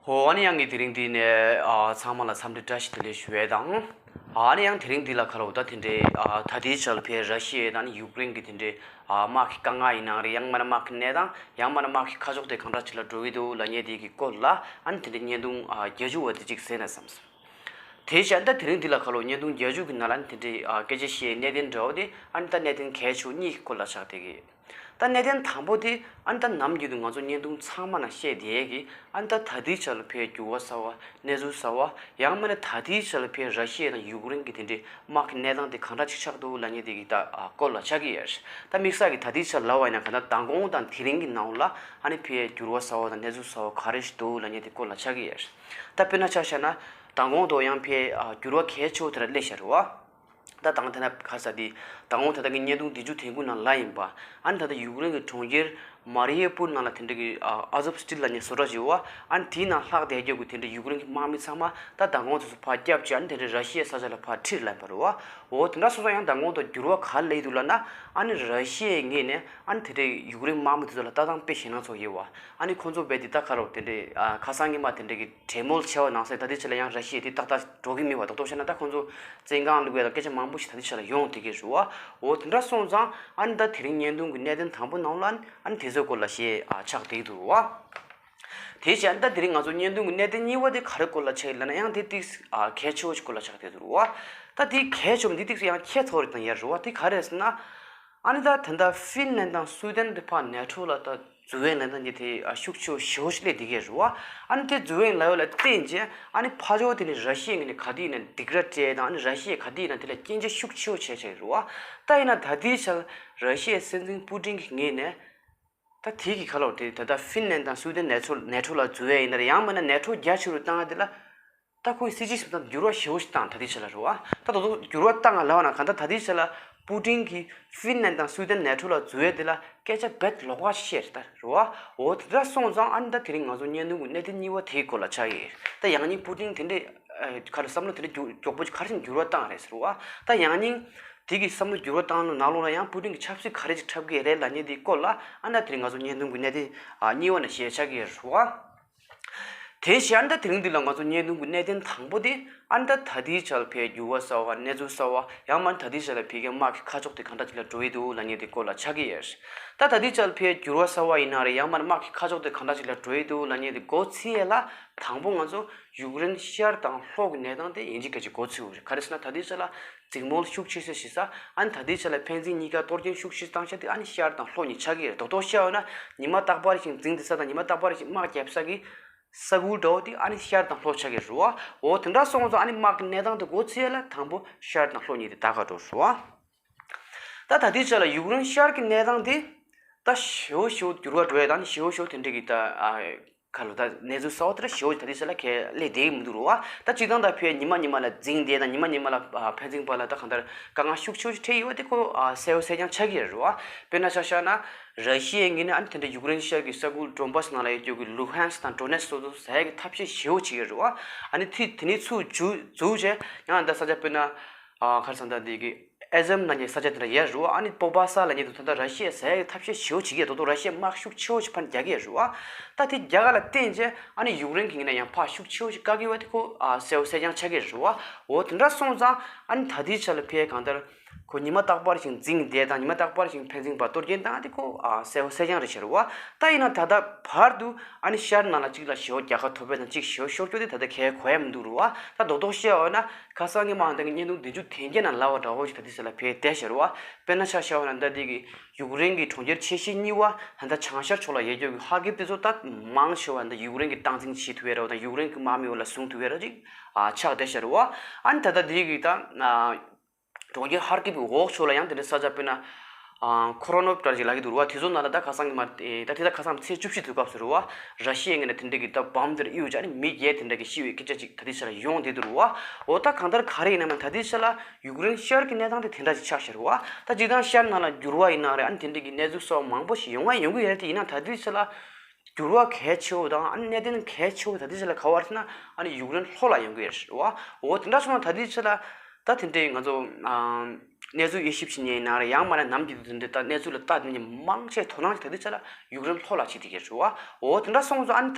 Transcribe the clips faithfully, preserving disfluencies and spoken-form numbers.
ཨོ་ཨ་ནི་ཡང་གི་དེ་རིང་འདི་ནས་ཨ་ཚང་མ་ལ་འཚམས་འདྲི་བཀྲ་ཤིས་བདེ་ལེགས་ཞུ་ཡས་དང་། ཨ་ནི་ཡང་དེ་རིང་འདི་ལ་ཁ་ལོ་ད་དེ་འདྲའི་ཨ་ད་ལྟའི་ཆར་ལ་ཕའི་ར་ཤི་ཡའི་དང་ཡུཀ་རེན་གྱི་དེ་འདྲའི་ཨ་དམག་གི་དཀའ་ངལ་ཡིན་ནའང་རེད། ཡང་མིན་ན་དམག་གི་གནས་སྟངས། ཡང་མིན་ན་དམག་གི་ཁ་ཕྱོགས་དེ་གང་འདྲ་ཅིག་ལ་འགྲོ་གི་འདུག་ལབ་མཁན་དེ་གི་སྐོར་ལ་ཨ་ནི་དེ་འདྲའི་བརྙན་ཐུང་ཨ་རྒྱ་ཇུས་པ་དེ་གཅིག་གཟིགས་ན་བསམ་སོང་། དེ་བཞིན་ད་དེ་རིང་འདི་ལ་ཁ་ལོ་བརྙན་ཐུང་རྒྱ་ཇུས་ཀྱི་ནང་ལ་ཨ་ནི་དེ་འདྲའི་ཨ་སྐད་ཆ་བཤད་གནད་དོན་འདྲ་བོ་དེ་ཨ་ནི་ད་གནད་དོན་གལ་ཆེ་བོ་གཉིས་ཀྱི་སྐོར་ལ་ཆགས་བསྡད་ཀྱི་ཡོད། ད་གནད་དོན་དང་པོ་དེ་ཨ་ནི་ད་ནམ་རྒྱུན་དུ་ང་ཚོ་བརྙན་ཐུང་ཚང་མ་ནང་བཤད་བསྡད་ཡས་ཀྱི་ཨ་ནི་ད་ད་ལྟའི་ཆར་ལ་ཕའི་འགྱུར་བ་གསར་བ། གནས་ཚུལ་གསར་བ། ཡང་མིན་ན་ད་ལྟའི་ཆར་ལ་ཕའི་ར་ཤི་ཡ་དང་ཡུཀ་རེན་གྱི་དེ་འདྲའི་དམག་གི་གནས་སྟངས་དེ་གང་འདྲ་ཅིག་ཆགས་འདུག་ལབ་མཁན་དེ་གི་ད་ཨ་སྐོར་ལ་ཆགས་ཀྱི་ཡོད། ད་དམིགས་བསལ་གྱི་ད་ལྟའི་ཆར་ལབ་པ་ཡིན་ན་ག་ད་མདང་དགོང་དང་དེ་རིང་གི་ནང་ལ་ཨ་ནི་ཕའི་འགྱུར་བ་གསར་བ་དང་གནས་ཚུལ་གསར་བ་ག་རེ་ཞིག་འདུག་ལབ་མཁན་དེ་སྐོར་ལ་ཆགས་ཀྱི་ཡོད། ད་དཔེར་ན་ཆ་བཞག་ན་མདང་དགོང་དུ་ཡང་ཕའི་ཨ་འགྱུར་བ་གལ་ཆེ་བོ་དེ་འདྲ་སླེབས་ཤག་རེད་བ། ད་དང་དེ་ན་ག་ས་དེ་དང་པོ་ད་ལྟ་གི་བརྙན་ཐུང་འདི་མཇུག་དེང་གི་ནང་ལ་ཡིན་པ། ཨ་ནི་ད་ལྟ་ཡུཀ་རེན་གྱི་གྲོང་ཁྱེར་མ་རི་ཡེ་པུར་ནང་ལ་དེ་འདྲ་གི་ཨ་ཨ་ཛོབ་སི་ཊི་ལབ་མཁན་བཟོ་གྲྭ་ཅིག་ཡོད་པ། ཨ་ནི་དེའི་ནང་ལྷག་བསྡད་རྒྱུ་གི་དེ་འདྲ་ཡུཀ་རེན་གྱི་དམག་མི་ཚང་མ་ད་མདང་དགོང་དུས་སུ་ཕར་བསྐྱབས་བྱས་ཨ་ནི་དེ་འདྲ་ར་ཤི་ཡའི་ས་ཆ་ལ་ཕར་ཁྲིད་ལབ་པ་རེད་བ། འོ་དེ་འདྲ་སོང་ཙང་ཡང་མདང་དགོང་དུ་འགྱུར་བ་ག་རེ་སླེབས་འདུག་ལབ་ན། ཨ་ནི་ར་ཤི་ཡའི་ངོས་ནས་ཨ་ནི་དེ་འདྲའི་ཡུཀ་རེན་དམག་མི་དེ་ཚོ་ལ་ལྟ་སྟངས་དཔེ་ཞེད་སྣང་ཚོར་ཡོད་བ། ཨ་ནི་ཁོང་ཚོ་རྦད་དེ་ད་ག་རེ་དེ་འདྲའི་ཨ་ཁ་སང་ཉི་མ་དེ་འདྲའི་གི་གྲོས་མོལ་བྱས་པ་ནང་བཞིན་ད་ལྟའི་ཆ་ལ་ཡང་ར་ཤི་ཡ་དེ་ཏག་ཏག་འགྲོ་གི་མེད་པ། རྡོག་རྡོག་བཤད་ན་ད་ཁོང་ཚོ་བཙོན་ཁང་བླུགས་ཡ་ལ་སྐད་ཆ་མང་པོ་ཞིག་ད་ལྟའི་ཆ་ལ་ཡོང་བསྡད་ཀྱི་རེད་བ། འོ་དེ་འདྲ་སོང་ཙང་ཨ་ནི་ད་དེ་རིང་བརྙན་ཐུང་གི་གནད་དོན་དང་པོ་ནང་ལ་ཨ་ནི་དེ་ཚོའི་སྐོར་ལ་བཤད་ཨ་ཆགས་བསྡད་འདུག་བ། དེ་བྱས་ཨ་ནི་ད་དེ་རིང་ང་ཚོ་བརྙན་ཐུང་གི་གནད་དོན་གཉིས་པ་དེ་ག་རེ་སྐོར་ལ་ཆགས་ཡིན་ལབ་ན། ཡང་དེ་ཏིག་ཨ་གལ་ཆེ་བོ་ཞིག་སྐོར་ལ་ཆགས་བསྡད་འདུག་བ། ད་དེ་གལ་ཆེ་བ་འདི་ཏིག་ཡང་ཁྱད་མཚར་བོ་རེད་དང་ཡ་རེད་བ། དེ་ག་རེ་རེད་ཟེར་ན། ཨ་ནི་ད་ད་ལྟ་ཧྥིན་ལན་དང་སུའེ་ཏན་དེ་ཕར་ནེ་ཊོ་ལ་ད་འཛུལ་ཡས་ལབ་སྟངས་ཀྱི་དེ་ཨ་ཤུགས་ཆེ་བོ་ཞེ་པོ་ཞིག་སླེབས་བསྡད་ཀྱི་རེད་བ། ཨ་ནི་དེ་འཛུལ་ཡས་ལབ་ཡས་ལ་བརྟེན་བྱས་ཨ་ནི་ཕར་ཕྱོགས་དེ་ནི་ར་ཤི་ཡའི་ངོས་ནས་ག་དུས་ཡིན་ན་སྡིགས་ར་སྤྲད་དང་། ཨ་ནི་ར་ཤི་ཡས་ག་དུས་ཡིན་ན་དེ་ལ་སྐྱོན་བརྗོད་ཤུགས་ཆེ་བོ་བྱས་བྱས་ཀྱི་རེད་བ། ད་ཡིན་ན་ད་ལྟའི་ཆར་ར་ཤི་ཡའི་སྲིད་འཛིན་པུ་ཏིན་གྱི་ངོས་ནས་ད་དེ་གི་ཁ་ལོ་དེ་ད་ལྟ་ཧྥིན་ལན་དང་སུའེ་ཏན་ནེ་ཊོ་ནེ་ཊོ་ལ་འཛུལ་ཡས་ཡིན་ན་རེད། ཡང་མིན་ན་ནེ་ཊོ་རྒྱ་ཆེ་རུ་བཏང་ཡས་དེ་ལ། ད་ཁོའི་སྲིད་ཇུས་ཟིན་ཐང་འགྱུར་བ་ཞེ་པོ་ཞིག་བཏང་། ད་ལྟའི་ཆ་ལ་རེད་བ། ད་དོ་དོ་འགྱུར་བ་བཏང་ང་ལབ་པ་ན་གང་ལྟར་ད་ལྟའི་ཆ་ལ་པུ་ཏིན་གྱིས་ཧྥིན་ལན་དང་སུའེ་ཏན་ནེ་ཊོ་ལ་འཛུལ་ཡས་དེ་ལ་སྐད་ཆ་རྦད་ལོགས་ཀ་བཤད་རེད་ད་རེད་བ། འོ་དེ་འདྲ་སོང་ཙང་ཨ་ནི་ད་དེ་རིང་ང་ཚོ་བརྙན་ཐུང་གི་གནད་དོན་གཉིས་པ་དེའི་སྐོར་ལ་ཆགས་ཡོད། ད་ཡང་སྙིང་པུ་ཏིན་དེ་འདྲས་ཨ་ག་རེ་བསམ་བློ་དེ་འདྲས་འགྱུར་མགྱོགས་པོ་ཅིག་ག་རེ་བྱས་འགྱུར་བ་བཏང་རེད་ཟེར་བ། ད་ཡང་སྙིང་དེ་གི་བསམ་བློ་འགྱུར་བ་བཏང་ནང་ལོགས་ལ་ཡང་པུ་ཏིན་གྱི་ཆབ་སྲིད་ག་རེ་ཅིག་འཁྲབ་ཀྱི་རེད་ལབ་མཁན་དེའི་སྐོར་ལ་ཨ་ནི་ད་དེ་རིང་ང་ཚོ་བརྙན་ཐུང་གི་གནད་དོན་ཨ་གཉིས་པ་ནང་བཤད་ཆགས་ཀྱི་ཡོད་རེད་བ། དེ་བཞིན་ཨ་ནི་ད་དེ་རིང་འདི་ལ་ང་ཚོ་བརྙན་ཐུང་གི་གནད་དོན་དང་པོ་དེ་ཨ་ནི་ད་ད་ལྟའི་ཆར་ཕའི་འགྱུར་བ་གསར་བ། གནས་ཚུལ་གསར་བ། ཡང་མིན་ད་ལྟའི་ཆར་ལ་ཕ་གིའི་དམག་གི་ཁ་ཕྱོགས་དེ་གང་འདྲ་ཅིག་ལ་འགྲོ་ཡི་འདུག་ལབ་མཁན་དེ་སྐོར་ལ་ཆགས་ཀྱི་ཡོད། ད་ད་ལྟའི་ཆར་ཕའི་འགྱུར་བ་གསར་བ་ཡིན་ན་རེད། ཡང་མིན་དམག་གི་ཁ་ཕྱོགས་དེ་གང་འདྲ་ཅིག་ལ་འགྲོ་ཡི་འདུག་ལབ་མཁན་དེ་འགོ་ཚུགས་ཡས་ལ་དང་པོ་ང་ཚོ་ཡུཀ་རེན་ཤར་དང་ལྷོ་གི་གནས་སྟངས་དེ་ཡིན་གཅིག་མིན་གཅིག་འགོ་ཚུགས་དགོས་རེད། ག་རེ་ཟེར་ན་ད་ལྟའི་ཆར་ལ་འཛིང་མོལ་ཤུགས་ཆེ་ཤོས་ཤིག་ས། ཨ་ནི་ད་ལྟའི་ཆར་ལ་ཕན་ཚུན་གཉིས་ཀ་གཏོར་སྐྱོན་ཤུགས་ཆེ་བཏང་ས་དེ་ཨ་ནི་ཤར་དང་ལྷོ་གཉིས་ཆགས་ཀྱི་རེད། རྡོག་རྡོག་བཤད་ཡོད་ན་ཉི་མ་རྟག་པར་ཞིག་འཛིང་བསྡད་ས་དང་ཉི་མ་རྟག་པར་ཞིག་དམག་རྒྱག་ས་གི་ས་ཁུལ་འདྲ་བོ་དེ་ཨ་ནི་ཤར་དང་ལྷོ་ཆགས་ཀྱི་རེད་བ། འོ་དེ་འདྲ་སོང་ཙང་ཨ་ནི་དམག་གི་གནས་སྟངས་དེ་འགོ་ཚུགས་ཡས་ལ་དང་པོ་ཤར་དང་ལྷོ་གཉིས་དེ་ད་ག་འགྲོ་རེད་བ། ད་ད་ལྟའི་ཆར་ལ་ཡུཀ་རེན་ཤར་གྱི་གནས་སྟངས་དེ་ད་ཞེ་པོ་ཞེ་པོ་འགྱུར་བ་འགྲོ་ཡས་དང་ཞེ་པོ་ཞེ་པོ་དེ་འདྲ་གི་ད་ཨ། ག་ལོ་ད་གནས་ཚུལ་གསར་བ་དེ་འདྲ་ཞེ་པོ་ད་ལྟའི་ཆ་ལ་ཁས་ལེན་བསྡད་ཀྱི་མི་འདུག་རེད་བ། ད་སྤྱིར་བཏང་ད་ཕའི་ཉི་མ་ཉི་མ་ལ་འཛིང་བསྡད་དང་ཉི་མ་ཉི་མ་ལ་ཨ་ཕན་ཚུན་བར་ལ་ད་གང་ལྟར་དཀའ་ངལ་ཤུགས་ཆེ་ཤོས་འཕྲད་ཡོད་པ་དེ་ཁོ་ཨ་གསལ་པོ་གསལ་རྐྱང་ཆགས་ཀྱི་རེད་བ། དཔེར་ན་ཆ་བཞག་ན་ར་ཤི་ཡའི་ངོས་ནས་ཨ་ནི་དེ་འདྲ་ཡུཀ་རེན་ཤར་གྱི་ས་ཁུལ་ཌོན་བྷ་སི་ནང་ལ་ཡོད་རྒྱུ་གི་ལུ་ཧན་སི་དང་ཌོ་ནེ་སི་སོགས་སུ་ཟ་ཡག་གི་ཐབས་ཤེས་ཞེ་པོ་བྱེད་ཀྱི་རེད་བ། ཨ་ནི་དེ་དེ་ནས་ཚུར་འཛུལ་འཛུལ་བྱས་ཡང་ད་ས་ཆ་དཔེར་ན་ཨ་ག་རེ་ཟེར་ད་འདི་གི་ཨེ་ཛམ་ལབ་མཁན་ས་ཆ་དེ་འདྲ་ཡོད་རེད་བ། ཨ་ནི་པོ་པ་ས་ལབ་མཁན་དེ་ད་ལྟ་ར་ཤི་ཡས་ཟ་ཡག་གི་ཐབས་ཤེས་ཞེ་པོ་བྱེད་ཀྱི་རེད། རྡོག་རྡོག་ར་ཤི་ཡས་དམག་ཤུགས་ཆེ་བོ་ཞིག་ཕར་རྒྱག་གི་རེད་བ། ད་དེ་རྒྱག་ག་ལ་བརྟེན་བྱས་ཨ་ནི་ཡུཀ་རེན་གྱི་ངོས་ནས་ཡང་ཕར་ཤུགས་ཆེ་བོ་ཞིག་བཀག་གི་ཡོད་པ་དེ་ཁོ་ཨ་གསལ་པོ་གསལ་རྐྱང་ཆགས་ཀྱི་རེད་བ། འོ་དེ་འདྲ་སོང་ཙང་ཨ་ནི་ད་ལྟའི་ཆ་ལ་ཕའི་གང་ལྟར་ཁོ་ཉི་མ་རྟག་པར་ཞིག་འཛིང་བསྡད་དང་ཉི་མ་རྟག་པར་ཞིག་ཕན་ཚུན་བར་གཏོར་སྐྱོན་བཏང་དེ་ཁོ་ཨ་གསལ་པོ་གསལ་རྐྱང་རེད་ཤག་རེད་བ། ད་ཡིན་ན་ད་ལྟ་བར་དུ་ཨ་ནི་ཤར་ནང་ལ་གཅིག་ལ་ཞེ་པོ་རྒྱལ་ཁ་ཐོབ་པ་དང་གཅིག་ཞེ་པོ་ཤོར་རྒྱུ་དེ་ད་ལྟ་ཁས་གོ་ཡ་མི་འདུག་རེད་བ། ད་རྡོག་རྡོག་བཤད་པ་ན་ཁ་སང་ཉི་མ་ཨང་དང་གི་བརྙན་ཐུང་བདུན་ཅུ་དོན་བརྒྱད་ནང་ལབ་པ་འདྲ་བོ་ཞིག་ད་ལྟའི་ཆ་ལ་ཕེབས་བསྡད་ཤག་རེད་བ། དཔེར་ན་ཆ་བཞག་པ་ན་ད་ལྟའི་གི་ཡུཀ་རེན་གྱི་གྲོང་ཁྱེར་ཆེ་ཤོས་གཉིས་པ་ད་ལྟ་བྱང་ཤར་ཕྱོགས་ལ་ཡོད་རྒྱུ་གི་ཧ་ཀིབ་དེ་ཚོ་ད་མང་ཆེ་བ་ད་ཡུཀ་རེན་གྱིས་སྟངས་འཛིན་བྱེད་ཐུབ་ཡ་རེད་བ། ད་ཡུཀ་རེན་གྱི་དམག་མི་འོག་ལ་བཟུང་ཐུབ་ཡ་རེད་ཅིག་ཨ་ཆགས་བསྡད་ཤག་རེད་བ། ཨ་ནི་ད་ལྟ་དེའི་གི་ད་ཨ་གྲོང་ཁྱེར་ཧར་ཀིབ་ཀྱི་འོག་ཕྱོགས་ལ་ཡང་དེ་འདྲའི་ས་ཆ་དཔེར་ན། ཨ་ཁོ་རོ་ནོབ་ཀྲ་ཞིག་ལབ་ཀྱི་འདུག་རེད་བ། དེ་ཚོ་ནང་ལ་ད་ཁ་སང་གི་མ་ཨེ་ད་དེ་ད་ཁ་སང་ཚེས་བཅུ་བཞི་དུས་སྐབས་སུ་རེད་བ། ར་ཤི་ཡའི་ངོས་ནས་དེ་འདྲའི་གི་ད་བམ་དེར་གཡུགས་བྱས་ནས་མི་བརྒྱད་དེ་འདྲ་གི་ཤི་བའི་སྐད་ཆ་ཅིག་ད་ལྟའི་ཆ་ལ་ཡོང་བསྡད་འདུག་རེད་བ། འོ་ད་གང་ལྟར་ག་རེ་ཡིན་ན་མིན་ད་ལྟའི་ཆ་ལ་ཡུཀ་རེན་ཤར་གྱི་གནས་སྟངས་དེ་དེ་འདྲ་ཅིག་ཆགས་ཤག་རེད་བ། ད་སྤྱིར་བཏང་ཤར་ནང་ལ་འགྱུར་བ་ཡིན་ན་རེད། ཨ་ནི་དེ་འདྲའི་གི་གནས་ཚུལ་སོགས་མང་པོ་ཞིག་ཡོང་ང་ཡོང་གི་ཡོད་རེད། དེ་ཡིན་ན་ད་ལྟའི་ཆ་ལ། འགྱུར་བ་གལ་ཆེ་བོ་དང་ཨ་ནི་གནད་དོན་གལ་ཆེ་བོ་ད་ལྟའི་ཆ་ལ་ག་བ་རེད་ཟེར་ན་ཨ་ནི་ཡུཀ་རེན་ལྷོ་ལ་ཡོང་གི་ཡོད་རེད་བ། འོ་དེ་འདྲ་སོང་ན་ད་ལྟའི་ཆ་ལ་ད་དེ་འདྲའི་ང་ཚོ་ཨ་གནས་ཚུལ་དབྱེ་ཞིབ་བྱེད་མཁན་ཡིན་ན་རེད། ཡང་མིན་ན་ནམ་རྒྱུན་དུ་དེ་འདྲའི་ད་གནས་ཚུལ་ལ་ལྟ་མཁན་མང་ཆེ་དོ་སྣང་ཞིག་ད་ལྟའི་ཆ་ལ་ཡུཀ་རེན་ལྷོ་ལ་བྱེད་བསྡད་ཀྱི་རེད་བ། འོ་དེ་འདྲ་སོང་ཙང་ཨ་ནི་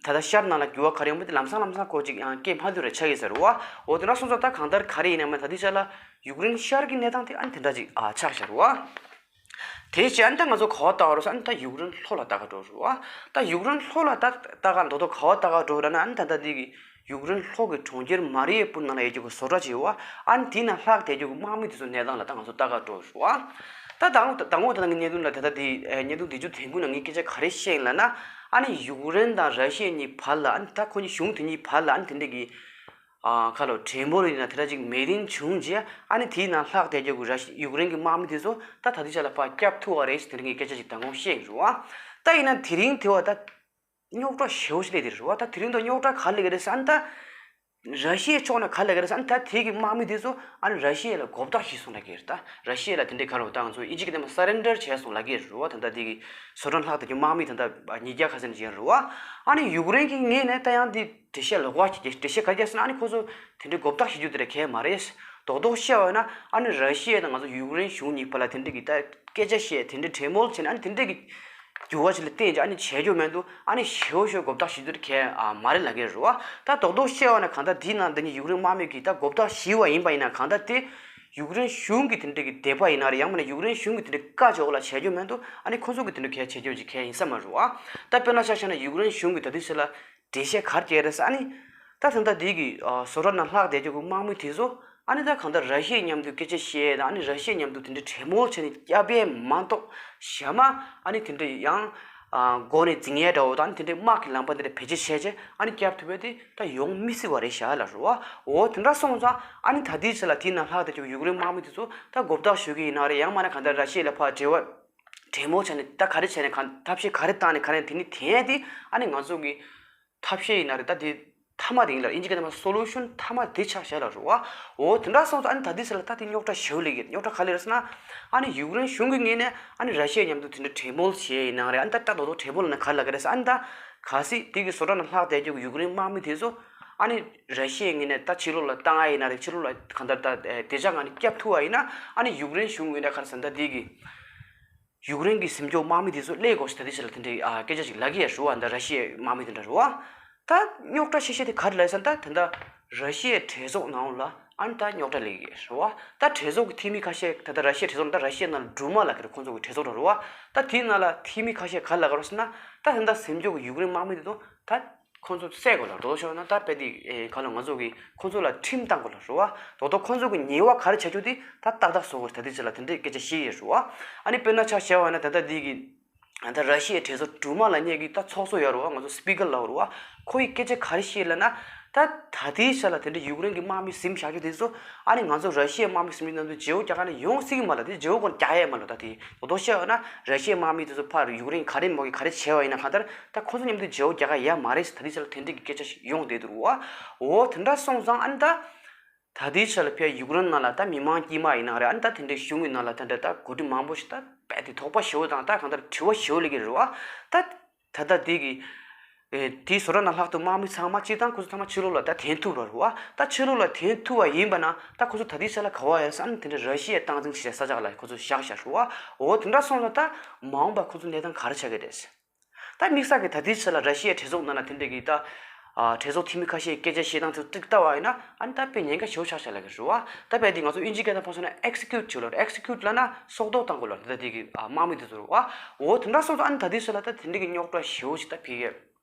ད་ ད་ལྟ་ཤར་ནང་ལ་འགྱུར་བ་ག་རེ་ཡོང་མིན་དེ་ལམ་སང་ལམ་སང་ཁོ་ཅིག་ཡང་སྐྱེ་མ་ཐུབ་རེ་ཆགས་ཀྱི་ཟེར་བ། འོ་དེ་འདྲ་སོང་ཙང་ད་གང་ལྟར་ག་རེ་ཡིན་ན་མ་ད་ལྟའི་ཆ་ལ་ཡུཀ་རེན་ཤར་གྱི་གནས་སྟངས་དེ་ཨ་ནི་དེ་འདྲ་ཅིག་ཨ་ཆགས་ཤར་བ། དེ་བྱས་ཨ་ནི་ད་ང་ཚོ་ག་བ་ལྟ་བ་རོ་ས་ཨ་ནི་ད་ཡུཀ་རེན་ལྷོ་ལ་ལྟ་ག་འགྲོ་རུ་བ། ད་ཡུཀ་རེན་ལྷོ་ལ་ད་ལྟ་ག་མདོ་དོ་ག་བ་ལྟ་ག་འགྲོ་ར་ན་ཨ་ནི་ད་ད་འདི་གི་ཡུཀ་རེན་ལྷོ་གི་གྲོང་ཁྱེར་མ་རི་ཡེ་པུལ་ནང་ལ་ཡོད་ཀྱི་གི་བཟོ་གྲྭ་ཅིག་ཡོད་བ། ཨ་ནི་དེའི་ནང་ལྷག་བསྡད་ཀྱི་གི་དམག་མི་དེ་ཚོ་གནས་སྟངས་ལ་ད་ང་ཚོ་ལྟ་ག་འགྲོ་རུ་བ། ད་དང་དང་པོ་ད་ང་གི་བརྙན་ཐུང་ལ་ད་ད་དེ་བརྙན་ཐུང་དེ་ཚོ་དེང་གུན་ནང་ངས་སྐད་ཆ་ག་རེ་བཤད་ཡིན་ལབ་ན། ཨ་ནི་ཡུཀ་རེན་དང་ར་ཤི་ཡ་གཉིས་བར་ལ་ཨ་ནི་ད་ཁོ་གཉིས་གཞུང་དེ་གཉིས་བར་ལ་ཨ་ནི་དེ་འདྲ་གི་ཨ་ཁ་ལོ་གྲོས་མོལ་ཡིན་ན་དེ་འདྲ་ཅིག་མེད་རིན་བྱུང་རྗེས་ཨ་ནི་དེའི་ནང་ལྷག་བསྡད་རྒྱུ་གི་ར་ཤི་ཡུཀ་རེན་གྱི་དམག་མི་དེ་ཚོ་ད་ད་ལྟའི་ཆ་ལ་ཕར་བསྐྱབ་ཐུབ་པ་རེད་ཟེར་དེ་འདྲ་གི་སྐད་ཆ་ཅིག་དང་པོ་བཤད་ཡིན་རུང་བ། ད་ཡིན་ན་དེ་རིང་དེ་བ་ད་རྙོག་དྲ་ཞེ་པོ་ཞིག་སླེབས་དེ་རེད་བ། ད་དེ་རིང་དུ་རྙོག་དྲ་ག་ལ་ག་རེད་ཟེར་ཨ་ནི་ད་ར་ཤི་ཡའི་ཕྱོགས་ནས་ག་ལ་ག་རེད་ཟེར་ཨ་ནི་ད་དེ་གི་དམག་མི་དེ་ཚོ་ཨ་ནི་ར་ཤི་ཡ་ལ་མགོ་བཏགས་ཤིག་སོང་ལ་གི་རེད། ད་ར་ཤི་ཡ་ལ་དེ་འདྲའི་ག་རེ་བ་ད་ང་ཚོ་ཨིན་ཇི་གི་དེ་མ་སར་རེན་ཌར་བྱས་སོང་ལ་གི་རེད་བ། ད་ད་དེ་གི་བཟོ་གྲྭ་ལྷག་ད་གི་དམག་མི་ད་ད་ཉིས་བརྒྱ་ཁ་ཤས་ཅིག་ཡོད་རེད་བ། ཨ་ནི་ཡུཀ་རེན་གི་ངོས་ནས་ད་ཡང་དེ་འགྲེལ་བཤད་ལོག་པ་ཞིག་འགྲེལ་བཤད་ག་རེ་བརྒྱབ་ཟེར་ན་ཨ་ནི་ཁོ་ཚོ་དེ་འདྲའི་མགོ་བཏགས་ཤིག་རྒྱུ་དེ་འདྲ་གས་མ་རེད། རྡོག་རྡོག་བཤད་པ་ཡིན་ན་ཨ་ནི་ར་ཤི་ཡ་དང་ང་ཚོ་ཡུཀ་རེན་གཞུང་གཉིས་བར་ལ་དེ་འདྲའི་གི་ད་སྐད་ཆ་བཤད་དེ་འདྲའི་གྲོས་མོལ་བྱས་ནས་ཨ་ནི་དེ་འདྲའི་གི་འགྱུར་བ་ཞིག་ལ་བརྟེན་ཀྱང་ཨ་ནི་བྱེད་རྒྱུ་མེད་འདུག་ཨ་ནི་ཞེ་པོ་ཞེ་པོ་མགོ་བཏགས་ཞིག་རྒྱུ་དེ་གས་ཨ་མ་རེད་ལབ་ཀྱི་རེད་བ། ད་རྡོག་རྡོག་བཤད་པ་ན་གང་ལྟར་དེའི་ནང་དེ་ནི་ཡུཀ་རེན་དམག་མི་གིས་ད་མགོ་བཏགས་ཞིག་བ་ཡིན་པ་ཡིན་ན་གང་ལྟར་དེ་ཡུཀ་རེན་གཞུང་གི་དེ་འདྲའི་གི་དད་པ་ཡིན་ན་རེད། ཡང་མིན་ན་ཡུཀ་རེན་གཞུང་གི་དེ་འདྲའི་བཀའ་འཇོག་ལ་བྱེད་རྒྱུ་མེད་འདུག་ཨ་ནི་ཁོ་ཚོ་གི་དེ་འདྲའི་གས་བྱེད་རྒྱུ་ཅིག་གས་ཡིན་ས་མ་རེད་བ། ད་དཔེར་ན་ཆ་བཞག་ན་ཡུཀ་རེན་གཞུང་གི་ད་དུས་ཚོད་ལ་འགྲེལ་བཤད་ག་རེ་བྱས་རེད་ཟེར་ཨ་ནི། ད་ད་ལྟ་འདི་གི་ཨ་བཟོ་གྲྭ་ནང་ལྷག་བསྡད་རྒྱུ་གི་དམག་མི་དེ་ཚོ་ཨ་ནི་ད་གང་ལྟར་ར་ཤི་ཡའི་མཉམ་དུ་སྐད་ཆ་བཤད་དང་ཨ་ནི་ར་ཤི་ཡའི་མཉམ་དུ་དེ་འདྲའི་གྲོས་མོལ་བྱས་ནས་བསྐྱབས་པས་མ་གཏོགས་གཞན་མ་ཨ་ནི་དེ་འདྲའི་ཡང་ཨ་མགོ་ནས་འཛིང་ཡས་འདྲ་བོ་དང་ཨ་ནི་དེ་འདྲའི་དམག་གི་ལམ་པ་འདི་འདྲ་བེད་སྤྱོད་བྱས་རྗེས་ཨ་ནི་བསྐྱབ་ཐུབ་པ་དེ་ད་ཡོང་མི་སྲིད་པ་རེད་ཤག་ལབ་རེད་བ། འོ་དེ་འདྲ་སོང་ཙང་ཨ་ནི་ད་ལྟའི་ཆ་ལ་དེའི་ནང་ལྷག་བསྡད་རྒྱུ་གི་ཡུཀ་རེན་དམག་མི་དེ་ཚོ་ད་མགོ་བཏགས་ཞུ་གི་ཡིན་ན་རེད། ཡང་མིན་ན་གང་ལྟར་ར་ཤི་ཡ་ལ་ཕར་འབྲེལ་བ་གྲོས་མོལ་བྱས་ནས་ད་ག་རེ་བྱས་ནས་གང་ཐབས་ཤེས་ག་རེ་བཏང་ནས་ག་རེ་དེ་ནི་དེ་ཡས་དེ་ཨ་ནི་ང་ཚོ་གི་ཐབས་ཤེས་ཡིན་ན་རེད། ད་དེ་མཐའ་མ་དེ་ཡིན་ལ་ཨིན་ཇི་སྐད་ནང་སོ་ལུ་ཤན་མཐའ་མ་དེ་ཆགས་བཞག་ལ་རུ་བ། འོ་དེ་འདྲ་སོང་ཙང་ཨ་ནི་ད་དེ་ཟེར་ལ་ད་དེ་རྙོག་དྲ་ཞེ་པོ་ལས་ཀྱི་རྙོག་དྲ་ག་ལས་རེད་ཟེར་ན། ཨ་ནི་ཡུཀ་རེན་གཞུང་གི་ངོས་ནས་ཨ་ནི་ར་ཤི་ཡ་མཉམ་དུ་དེ་འདྲ་གྲོས་མོལ་བྱས་ཡིན་ན་རེད། ཨ་ནི་ད་ལྟ་རྡོག་རྡོག་གྲོས་མོལ་ལ་ནི་ག་རེ་ལབ་ཀྱི་རེད་ཟེར། ཨ་ནི་ད་གལ་སྲིད་དེ་གི་བཟོ་གྲྭ་ནང་ལྷག་བསྡད་རྒྱུ་གི་ཡུཀ་རེན་དམག་མི་དེ་ཚོ་ཨ་ནི་ར་ཤི་ཡའི་ངོས་ནས་ད་ཕྱི་ལོགས་ལ་བཏང་ཡ་ཡིན་ན་རེད། ཕྱི་ལོགས་ལ་གང་ལྟར་ད་དེ་ཆ་ང་ནི་བསྐྱབ་ཐུབ་པ་ཡིན་ན་ཨ་ནི་ཡུཀ་རེན་གཞུང་ངོས་ནས་ག་རེ་ཟེར་ན་ད་དེ་གི་ཡུཀ་རེན་གྱི་ཟིན་སྐྱོབ་དམག་མི་དེ་ཚོ་སླེབས་དགོས་ཞེས་ད་ལྟའི་ཆ་ལ་དེ་འདྲའི་ཨ་སྐད་ཆ་ཞིག་ལབ་ཀྱི་ཡོད་རེད་བ། འདི་ར་ཤི་ཡའི་དམག་མི་དེ་འདྲ་རེད་བ། ད་རྙོག་དྲ་ཤེས་བྱ་དེ་ག་རེ་ལབ་ཟེར་ན། ད་ད་ལྟ་ར་ཤི་ཡའི་གྲོས་ཚོགས་ནང་ལ་ཨ་ནི་ད་རྙོག་དྲ་སླེབས་ཀྱི་ཡོད་རེད་བ། ད་གྲོས་ཚོགས་ཀྱི་འཐུས་མི་ཁ་ཤས་ད་ལྟ་ར་ཤི་ཡའི་གྲོས་ཚོགས་ནང་ད་ར་ཤི་ཡའི་ནང་ལ་ཌུ་མ་ལབ་ཀྱི་རེད། ཁོང་ཚོ་གི་གྲོས་ཚོགས་འདྲ་རེད་བ། ད་དེའི་ནང་ལ་འཐུས་མི་ཁ་ཤས་ག་རེ་ལབ་ཀྱི་རེད་ཟེར་ན། ད་ད་ལྟ་ཟིན་སྐྱོབ་ཀྱི་ཡུཀ་རེན་དམག་མི་དེ་ཚོ་ད་ཁོང་ཚོ་བསད་དགོས་ལ་རྡོག་རྡོག་ཤོར་ན་ད་དཔེ་དེ་ཨེ་ག་ལ་ང་ཚོ་གིས་ཁོང་ཚོ་ལ་ཁྲིམས་བཏང་དགོས་ལ་རེད་བ། རྡོག་རྡོག་ཁོང་ཚོ་གི་ཉེས་པ་ག་རེ་བྱ་རྒྱུ་དེ་ད་ཏག་ཏག་བཟོ་དགོས་རེད། ད་དེ་ཚོ་ལ་དེ་འདྲའི་སྐད་ཆ་བཤད་ཡོད་རེད་བ། ཨ་ནི་དཔེར་ན་ཆ་བཞག་པ་ན་ད་ལྟ་འདི་གི་ད་ར་ཤི་ཡའི་གྲོས་ཚོགས་དྲུག་མ་ལ་སྙད་ཀྱི་ད་ཚོགས་གཙོ་ཡོད་རེད་བ། ང་ཚོ་སི་པི་ཀར་ལབ་རེད་བ། ཁོ་ཡི་སྐད་ཆ་ག་རེ་བཤད་ལབ་ན། ད་ད་ལྟའི་ཆ་ལ་དེ་འདྲའི་ཡུཀ་རེན་གྱི་དམག་མི་ཟིན་བཞག་རྒྱུ་དེ་ཚོ་ཨ་ནི་ང་ཚོ་ར་ཤི་ཡའི་དམག་མི་ཟིན་རྒྱུ་དེ་ཚོ་བརྗེ་པོ་རྒྱག་ག་ནས་ཡོང་སྲིད་ཀྱི་མ་རེད། དེ་བརྗེ་པོ་ཁོ་རྒྱག་ཡས་མ་རེད། ད་དེ་རྡོག་རྡོག་བཤད་པ་ན་ར་ཤི་ཡའི་དམག་མི་དེ་ཚོ་ཕར་ཡུཀ་རེན་ག་རེ་མོ་གི་ག་རེ་བྱས་པ་ཡིན་ན་གང་ལྟར་ད་ཁོ་ཚོ་མཉམ་དུ་བརྗེ་པོ་རྒྱག་ག་ཡ་མ་རེད་ཟེར་ད་ལྟའི་ཆ་ལ་དེ་འདྲའི་གི་སྐད་ཆ་ཞིག་ཡོང་བསྡད་འདུག་བ། འོ་དེ་འདྲ་སོང་ཙང་ཨ་ནི་ད་ད་ལྟའི་ཆ་ལ་ཕར་ཡུཀ་རེན་ནང་ལ་ད་མི་མང་དཀྱུས་མ་ཡིན་ན་རེད། ཨ་ནི་ད་དེ་འདྲའི་གཞུང་གི་ནང་ལ་ད་འདྲ་ད་འགོ་ཁྲིད་མང་པོ་ཞིག་ད་རྦད་དེ་དོགས་པ་ཞེ་པོ་དང་ད་གང་ལྟར་དྲི་བ་ཞེ་པོ་སླེབས་ཀྱི་རེད་བ། ད་ད་ལྟ་དེ་གི་ཨེ་དེའི་བཟོ་གྲྭ་ནང་ལྷག་ཏུ་དམག་མི་ཚང་མ་སྤྱིར་བཏང་ཁོ་ཚོ་ཚང་མ་ཕྱི་ལོགས་ལ་ད་འཐེན་ཐུབ་ར་རེད་བ། ད་ཕྱི་ལོགས་ལ་འཐེན་ཐུབ་པ་ཡིན་པ་ན་ད་ཁོ་ཚོ་ད་ལྟའི་ཆ་ལ་ག་བ་ཡོད་ཟེར་ཨ་ནི་དེ་འདྲ་ར་ཤི་ཡའི་སྟངས་འཛིན་བྱེད་ས་ཆ་ལ་ཁོ་ཚོ་བཞག་བཞག་རེད་བ། འོ་དེ་འདྲ་སོང་ཙང་ད་མ་འོངས་པ་ཁོ་ཚོ་གནས་སྟངས་ག་རེ་ཆགས་ཀྱི་རེད། ད་དམིགས་བསལ་གྱི་ད་ལྟའི་ཆ་ལ་ར་ཤི་ཡའི་གྲོས་ཚོགས་ནང་ལ་དེ་འདྲ་གི་ད་ཨ་གྲོས་ཚོགས་འཐུས་མི་ཁ་ཤས་སྐད་ཆ་བཤད་སྟངས་ཚོ་ཏིག་ལྟ་བ་ཡིན་ན་ཨ་ནི་ད་དཔེ་ཉེན་ཁ་ཞེ་པོ་ཆགས་ཆགས་ལ་གི་རེད་བ། ད་དཔེ་དེ་ང་ཚོ་དབྱིན་ཇིའི་སྐད་ནང་ཕར་སོང་ན་ཨེག་སི་ཀིའུཊ་བྱེད་ལ་རེད། ཨེག་སི་ཀིའུཊ་ལབ་ན་སྲོག་ཐོག་བཏང་དགོས་ལ་རེད། ད་དེ་གི་ཨ་དམག་མི་དེ་ཚོ་རེད་བ། འོ་དེ་འདྲ་སོང་ཙང་ཨ་ནི་ད་ལྟའི་ཆ་ལ་ད་དེ་འདྲ་གི་རྙོག་དྲ་ཞེ་པོ་ཞིག་ད་ཕི་གི་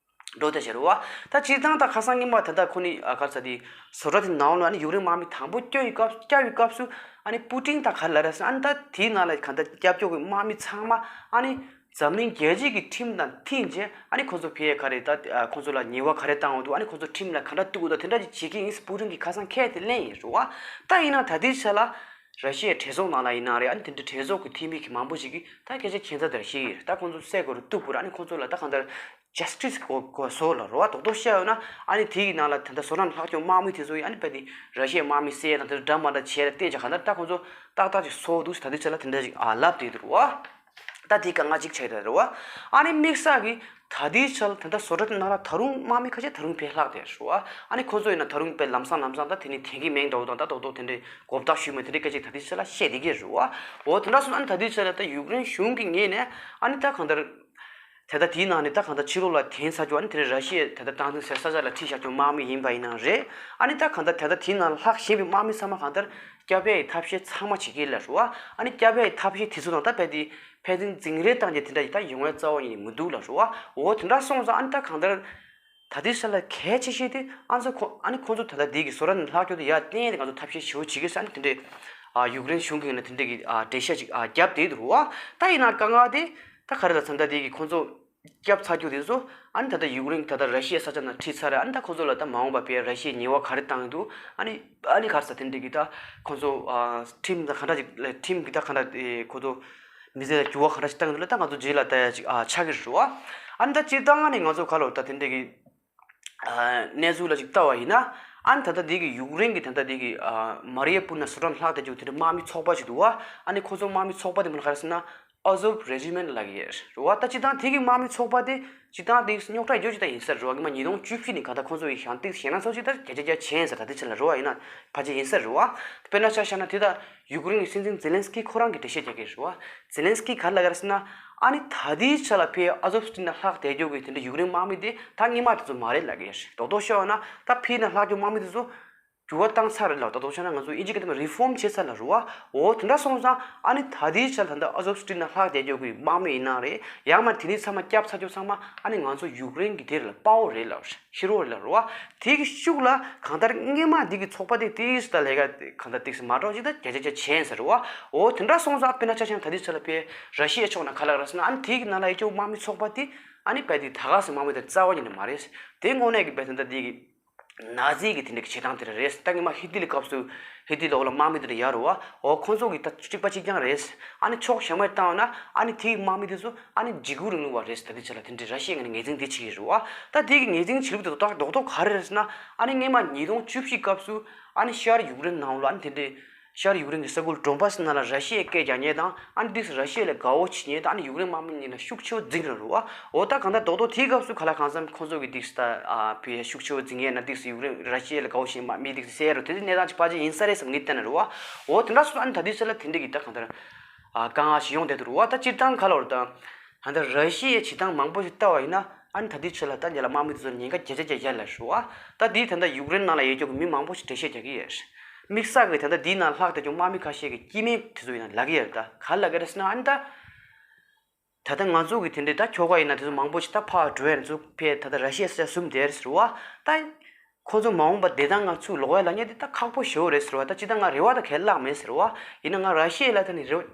འགྲོ་བསྡད་བྱས་རེད་བ། ད་སྤྱིར་བཏང་ད་ཁ་སང་ཉིན་མ་ད་ལྟ་ཁོ་ནི་ཨ་ག་རེ་ཟེར་དེ་བཟོ་གྲྭ་དེ་ནང་ལ་ཨ་ནི་ཡུཀ་རེན་དམག་མི་དང་པོ་སྐྱོད་ཡི་སྐབས་བསྐྱབ་ཡི་སྐབས་སུ་ཨ་ནི་པུ་ཏིན་ད་ག་རེ་ལབ་རེད་ཟེར་ན། ཨ་ནི་ད་དེའི་ནང་ལ་གང་ལྟར་སྐྱབས་བཅོལ་གྱི་དམག་མི་ཚང་མ་ཨ་ནི་འཛམ་གླིང་རྒྱལ་སྤྱི་གི་ཁྲིམས་དང་མཐུན་བྱས་ཨ་ནི་ཁོ་ཚོ་ཕི་ཡ་ག་རེ་ད་ཨ་ཁོ་ཚོ་ལ་ཉེས་པ་ག་རེ་བཏང་འོང་འདུག་ཨ་ནི་ཁོ་ཚོ་ཁྲིམས་ལ་ག་འདྲ་གཏུག་དགོས་འདུག་དེ་འདྲ་ཅིག་བྱེད་ཀྱི་ཡིན་ཟེར་པུ་ཏིན་གྱིས་ཁ་སང་ཁས་དེ་ལེན་ཡིན་རེད་བ། ད་ཡིན་ན་ད་ལྟའི་ཆ་ལ་ར་ཤི་ཡའི་གྲོས་ཚོགས་ནང་ལ་ཡིན་ན་རེད། ཨ་ནི་དེ་འདྲའི་གྲོས་ཚོགས་ཀྱི་འཐུས་མི་གི་མང་པོ་ཞིག་གིས་ད་སྐད་ཆ་ཁྱད་མཚར་དེ་འདྲ་བཤད་ཀྱི་རེད། ད་ཁོ་ཚོ་བསད་དགོས་རེད། གཏུག་དགོས་རེད། ཨ་ནི་ཁོ་ཚོ་ལ་ད་གང་ལྟར་ཇ་སི་ཊི་སི་དགོས་དགོས་བཟོ་ལ་རེད་བ། རྡོག་རྡོག་བཤད་ཡོད་ན་ཨ་ནི་དེ་ཡི་ནང་ལ་ད་ལྟ་བཟོ་གྲྭ་ནང་ལྷག་སྐྱོང་དམག་མི་དེ་ཚོ་ཡིས་ཨ་ནི་དཔེ་དེ་ར་ཤི་ཡའི་དམག་མི་བསད་དང་དེ་ཚོ་འདྲ་མ་འདྲ་བྱས་ལ་བརྟེན་བྱས་གང་ལྟར་ད་ཁོ་ཚོ་ཏག་ཏག་ཅིག་བཟོ་འདུག་ཟེར་ད་ལྟའི་ཆ་ལ་དེ་འདྲ་ཞིག་ཨ་ལབ་བསྡད་འདུག་རེད་བ། ད་དེ་དཀའ་ངལ་ཅིག་ཆགས་ཡོད་རེད་བ། ཨ་ནི་དམིགས་བསལ་གྱི་ད་ལྟའི་ཆ་ལ་ད་ལྟ་བཟོ་གྲྭ་དེ་ནང་ལ་ད་རུང་དམག་མི་ཁ་ཤས་ད་རུང་ཕར་ལྷག་བསྡད་རེད་བ། ཨ་ནི་ཁོ་ཚོ་ཡིན་ན་ད་རུང་དཔེ་ལམ་སང་ལམ་སང་ད་དེ་ནི་དེང་གི་མིང་འདྲ་བོ་དང་ད་རྡོག་རྡོག་དེ་འདྲའི་མགོ་བཏགས་ཞུས་མེད་དེ་འདྲའི་སྐད་ཆ་ད་ལྟའི་ཆ་ལ་བཤད་བསྡད་ཀྱི་རེད་བ། འོ་དེ་འདྲ་སོང་ཨ་ནི་ད་ལྟའི་ཆ་ལ་ད་ཡུཀ་རེན་གཞུང་གི་ངོས་ནས་ཨ་ནི་ད་གང་ལྟར་ ད་ལྟ་དེའི་ནང་ནས་ད་གང་ལྟར་ཕྱི་ལོགས་ལ་འཐེན་ཚར་རྒྱུ། ཨ་ནི་དེ་རིང་ར་ཤི་ཡའི་ད་ལྟ་སྟངས་འཛིན་ཟེར་ས་ཆ་ལ་ཁྲིད་བཞག་རྒྱུ་དམག་མི་ཡིན་པ་ཡིན་ན་རེད། ཨ་ནི་ད་གང་ལྟར་ད་ལྟ་དེའི་ནང་ལ་ལྷག་བཞིན་པའི་དམག་མི་ཚང་མ་གང་ལྟར་སྐྱོབ་ཡ་ཡི་ཐབས་ཤེས་ཚང་མ་བྱེད་ཀྱི་ཡིན་ལབ་རེད་བ། ཨ་ནི་སྐྱོབ་ཡ་ཡི་ཐབས་ཤེས་དེ་ཚོ་དང་ད་རྦད་དེ་ཕན་ཚུན་འཛིང་རེས་བཏང་རྒྱུ་དེ་འདྲ་ཡི་ད་ཡོང་ཡ་རྩ་བ་ཉིད་ནས་མི་འདུག་ལབ་རེད་བ། འོ་དེ་འདྲ་སོང་ཙང་ཨ་ནི་ད་གང་ལྟར། ད་ལྟའི་ཆ་ལ་གལ་ཆེ་ཤོས་དེ་ཨ་ཚོ་ཁོ་ཨ་ནི་ཁོང་ཚོ་ད་ལྟ་འདི་གི་སོ་ར་ནས་ལྷག་རྒྱུ་དེ་ཡར་བཏོན་ཡས་དེ་ང་ཚོ་ཐབས་ཤེས་ཞེ་པོ་བྱེད་ཀྱི་ཡོད་ས་ནི་དེ་འདྲའི་ཨ་ཡུཀ་རེན་གཞུང་གི་ནས་དེ་འདྲའི་གི་ཨ་འགྲེལ་བཤད་ཅིག་ཨ་བརྒྱབ་བསྡད་འདུག་བ། ད་ཡིན་ན་དཀའ་ངལ་དེ་ད་ག་རེ་ལ་ཚ་ད་འདི་གི་ཁོང་ཚོ་སྐྱབས་ཚར་རྒྱུ་དེ་ཚོ་ཨ་ནི་ད་ལྟ་ཡུཀ་རེན་གི་ད་ལྟ་ར་ཤི་ཡའི་ས་ཆ་ནང་ཁྲིད་ཚར་རེད། ཨ་ནི་ད་ཁོང་ཚོ་ལ་ད་མ་འོངས་པ་བས་ར་ཤི་ཡའི་ཉེས་པ་ག་རེ་བཏང་གི་འདུག་ཨ་ནི་ཨ་ནི་ག་རེ་ཟ་དེ་འདྲའི་གི་ད་ཁོང་ཚོ་ཨ་ཁྲིམས་དང་ག་འདྲ་ཅིག་ལ་ཁྲིམས་གི་ད་ག་འདྲ་ཁོང་ཚོ། མི་ཚེ་ལ་འགྱུར་བ་ག་འདྲ་ཞིག་བཏང་གི་འདུག་ལ་ད་ང་ཚོ་རྗེས་ལ་ལྟ་ཡ་ཅིག་ཨ་ཆགས་ཀྱི་རེད་བ། ཨ་ནི་ད་སྤྱིར་བཏང་ནས་ང་ཚོ་ག་ལོར་ད་དེ་འདྲ་གི་ཨ་གནས་ཚུལ་ལ་ཅིག་ལྟ་བ་ཡིན་ན། ཨ་ནི་ད་ལྟ་འདི་གི་ཡུཀ་རེན་གི་ད་ལྟ་འདི་གི་ཨ་མ་རི་ཡ་པུལ་ནས་སོ་ཊར་ལྷག་བསྡད་རྒྱུ་དེ་འདྲ་དམག་མི་ཚོགས་པ་ཅིག་འདུག་བ། ཨ་ནི་ཁོ་ཚོ་དམག་མི་ཚོགས་པ་དེ་མིང་ལ་ག་རེ་ཟེར་ན་ཨ་ཟོབ་རེ་ཇི་མེན་ཊི་ལབ་ཀྱི་ཡོད་རེད་བ། ད་སྤྱིར་བཏང་དེ་གི་དམག་མི་ཚོགས་པ་དེ་སྤྱིར་བཏང་དེ་རྙོག་དྲ་ཡོད་ཅིག་ད་ཡིན་ས་རེད་བ། སྔོན་མ་ཉིས་སྟོང་བཅུ་བཞི་ནས་ག་ད་ཁོ་ཚོ་ཡི་ཞང་ཏིག་ཞེ་ན་ཚོ་ཅིག་ད་བརྒྱ་ཆ་བརྒྱ་ཆེན་ས་ད་དེ་ཆ་ལ་རེད་བ། ཡིན་ན་ཕལ་ཆེར་ཡིན་ས་རེད་བ། དཔེར་ན་ཆ་བཞག་ན་དེ་ད། ཡུཀ་རེན་གྱི་སྲིད་འཛིན་ཛེ་ལན་སི་ཀི་ཁོ་རང་གིས་འགྲེལ་བཤད་རྒྱག་གི་རེད་བ། ཛེ་ལན་སི་ཀི་ག་རེ་ལབ་ཀྱི་རེད་ཟེར་ན། ཨ་ནི་ད་ལྟའི་ཆ་ལ་ཕའི་ཨ་ཟོབ་སི་ཊི་ནས་ལྷག་བསྡད་རྒྱུ་གི་དེ་འདྲ་ཡུཀ་རེན་དམག་མི་དེ་ད་སྔོན་མ་དེ་ཚོ་མ་རེད་ལབ་ཀྱི་རེད། རྡོག་རྡོག་ཤོད་ན་ད་ཕའི་ནས་ལྷག་རྒྱུ་དམག་མི་དེ་ཚོ་འགྱུར་བ་བཏང་ཚར་རེད་ལབ། རྡོག་རྡོག་ཤོད་ན་ང་ཚོ་ཨིན་ཇི་སྐད་དུ་རི་ཕོམ་བྱས་ཚར་ལབ་རེད་བ། འོ་དེ་འདྲ་སོང་ཙང་ཨ་ནི་ད་ལྟའི་ཆ་ལ་ད་ལྟ་ཨ་ཟོབ་སི་ཊི་ནས་ལྷག་བསྡད་རྒྱུ་གི་དམག་མི་ཡིན་ན་རེད། ཡང་མ་དེ་ནི་ཚང་མ་སྐྱབས་ཚར་རྒྱུ་ཚང་མ་ཨ་ནི་ང་ཚོ་ཡུཀ་རེན་གི་དེ་རེད་ལ་དཔའ་བོ་རེད་ལབ་རེད། ཤི་རོ་ལ་རུ་བ། དེ་གི་ཤུགས་ལ་གང་ལྟར་སྔོན་མ་འདི་གི་ཚོགས་པ་དེ་ཏིས་ད་ལས་ཀ་གང་ལྟར་ཏིས་མ་འགྲོ་ཅིག་ད་བརྒྱ་ཆ་བརྒྱ་ཆེན་ཟེར་རུ་བ། འོ་དེ་འདྲ་སོང་ཙང་དཔེར་ན་ཆ་བཞག་ན་ད་ལྟའི་ཆ་ལ་དཔེ་ར་ཤི་ཡའི་ཕྱོགས་ན་ག་ལ་ར་ཟེར་ན་ཨ་ནི་དེ་གི་ནང་ལ་ཡི་ཅོ་དམག་མི་ཚོགས་པ་དེ་ཨ་ནི་དཔེ་དེ་ད་ག་སེ་དམག་མི་དེ་རྩ་བ་ཉིད་ནས་མ་རེད། དེ་དངོས་གནས་ཀྱི་དཔེ་དེ་འདྲ་འདི་གི་ན་ཛི་གི་དེ་འདྲ་གི་བྱེད་སྟངས་དེ་འདྲ་རེད། ད་སྔོན་མ་ཧི་ཏི་ལི་སྐབས་སུ་ཧི་ཏི་ལི་འོག་ལ་དམག་མི་དེ་འདྲ་ཡོད་རུ་བ། འོ་ཁོང་ཚོ་གི་ད་གཅིག་པ་གཅིག་རྐྱང་རེད། ཨ་ནི་ཕྱོགས་གཞན་མ་བཏང་ན་ཨ་ནི་དེ་གི་དམག་མི་དེ་ཚོ། ཨ་ནི་འཇིགས་སྐུལ་རིང་ལུགས་པ་རེད། ད་ལྟའི་ཆ་ལ་དེ་འདྲའི་ར་ཤི་ཡའི་ངོས་ནས་ངོས་འཛིན་དེ་བྱེད་ཀྱི་རེད་བ། ད་དེ་གི་ངོས་འཛིན་བྱེད་ལུགས་དེ་རྡོག་རྡོག་རྡོག་ག་རེ་རེད་ཟེར་ན། ཨ་ནི་སྔོན་མ་ཉིས་སྟོང་བཅུ་བཞི་སྐབས་སུ་ཨ་ནི་ཤར་ཡུཀ་རེན་ནང་ལ་ཨ་ནི་དེ་འདྲའི་ཤར་ཡུཀ་རེན་གྱི་ས་ཁུལ་ཌོན་པཱ་སི་ནང་ལ་ར་ཤི་ཡའི་སྐད་རྒྱག་མཁན་དང་ཨ་ནི་ཏིག་སི་ར་ཤི་ཡ་ལ་དགའ་བོ་བྱེད་མཁན་དང་ཨ་ནི་ཡུཀ་རེན་དམག་མི་གཉིས་ལ་ཤུགས་ཆེ་བོ་འཛིང་ར་རུ་བ། འོ་ད་གང་ལྟར་རྡོག་རྡོག་དེའི་སྐབས་སུ་ག་ལ་གང་འཚམ་ཁོང་ཚོ་གི་ཏིག་སི་ད་ཨ་ཕི་ཡ་ཤུགས་ཆེ་བོ་འཛིང་མཁན་ན་ཏིག་སི་ཡུཀ་རེན་ར་ཤི་ཡ་ལ་དགའ་བོ་བྱེད་མཁན་མི་ཏིག་སི་སེ་རུ་དེ་གནས་སྟངས་ཅིག་ཕལ་ཆེར་ཡིན་ས་རེད་བསམ་ངས་བལྟས་ན་རུ་བ། འོ་དེ་འདྲ་སོང་ཨ་ནི་ད་ལྟའི་ཆ་ལ་དེ་འདྲ་གི་ད་གང་ལྟར། ཨ་དཀའ་ངལ་ཞིག་ཡོང་བསྡད་འདུག་རུ་བ། ད་སྤྱིར་བཏང་ག་ལ་བར་དང་། ད་ལྟ་ར་ཤི་ཡའི་བྱེད་སྟངས་མང་པོ་ཞིག་ལྟ་བ་ཡིན་ན་ཨ་ནི་ད་ལྟའི་ཆ་ལ་ད་ཉེ་ལ་དམག་མི་དེ་ཚོར་ཉེན་ཁ་བརྒྱ་ཆ་བརྒྱ་ཡོད་ལ་རུ་བ། ད་དེའི་ད་ལྟ་ཡུཀ་རེན་ནང་ལ་ཡོད་རྒྱུ་གི་མི་མང་པོ་ཞིག་འགྲེལ་བཤད་རྒྱག་གི་ཡོད། དམིགས་བསལ་གྱི་ད་ལྟ་དེའི་ནང་ལྷག་བསྡད་རྒྱུ་དམག་མི་ཁ་ཤས་ཀྱི་སྐྱེ་དམན་དེ་ཚོ་ཡིན་ན་ལབ་ཀྱི་ཡོད་རེད། ད་ག་ལབ་ཀྱི་རེད་ཟེར་ན་ཨ་ནི་ད། ད་ལྟ་ང་ཚོ་གི་དེ་འདྲའི་ད་ཁྱོ་ག་ཡིན་ན་དེ་ཚོ་མང་པོ་ཞིག་ད་ཕར་འགྲོ་ཡ་ཚོ་ཕེ་ད་ལྟ་ར་ཤི་ཡ་ས་ཆ་བཟུང་བསྡད་རེད་ཟེར་བ། ད་ཁོ་ཚོ་མ་འོངས་པ་བདེ་ཐང་ངང་ཚུར་ལོག་ཡ་ལབ་མཁན་དེ་ད་ཁག་པོ་ཞེ་པོ་རེད་ཟེར་བ། ད་ཅི་ད་ང་རེ་བ་ད་གང་ཡང་བརླག་མེད་ཟེར་བ། ཡིན་ན་ང་ར་ཤི་ཡ་ལ་ད་ནི་རེ་བ་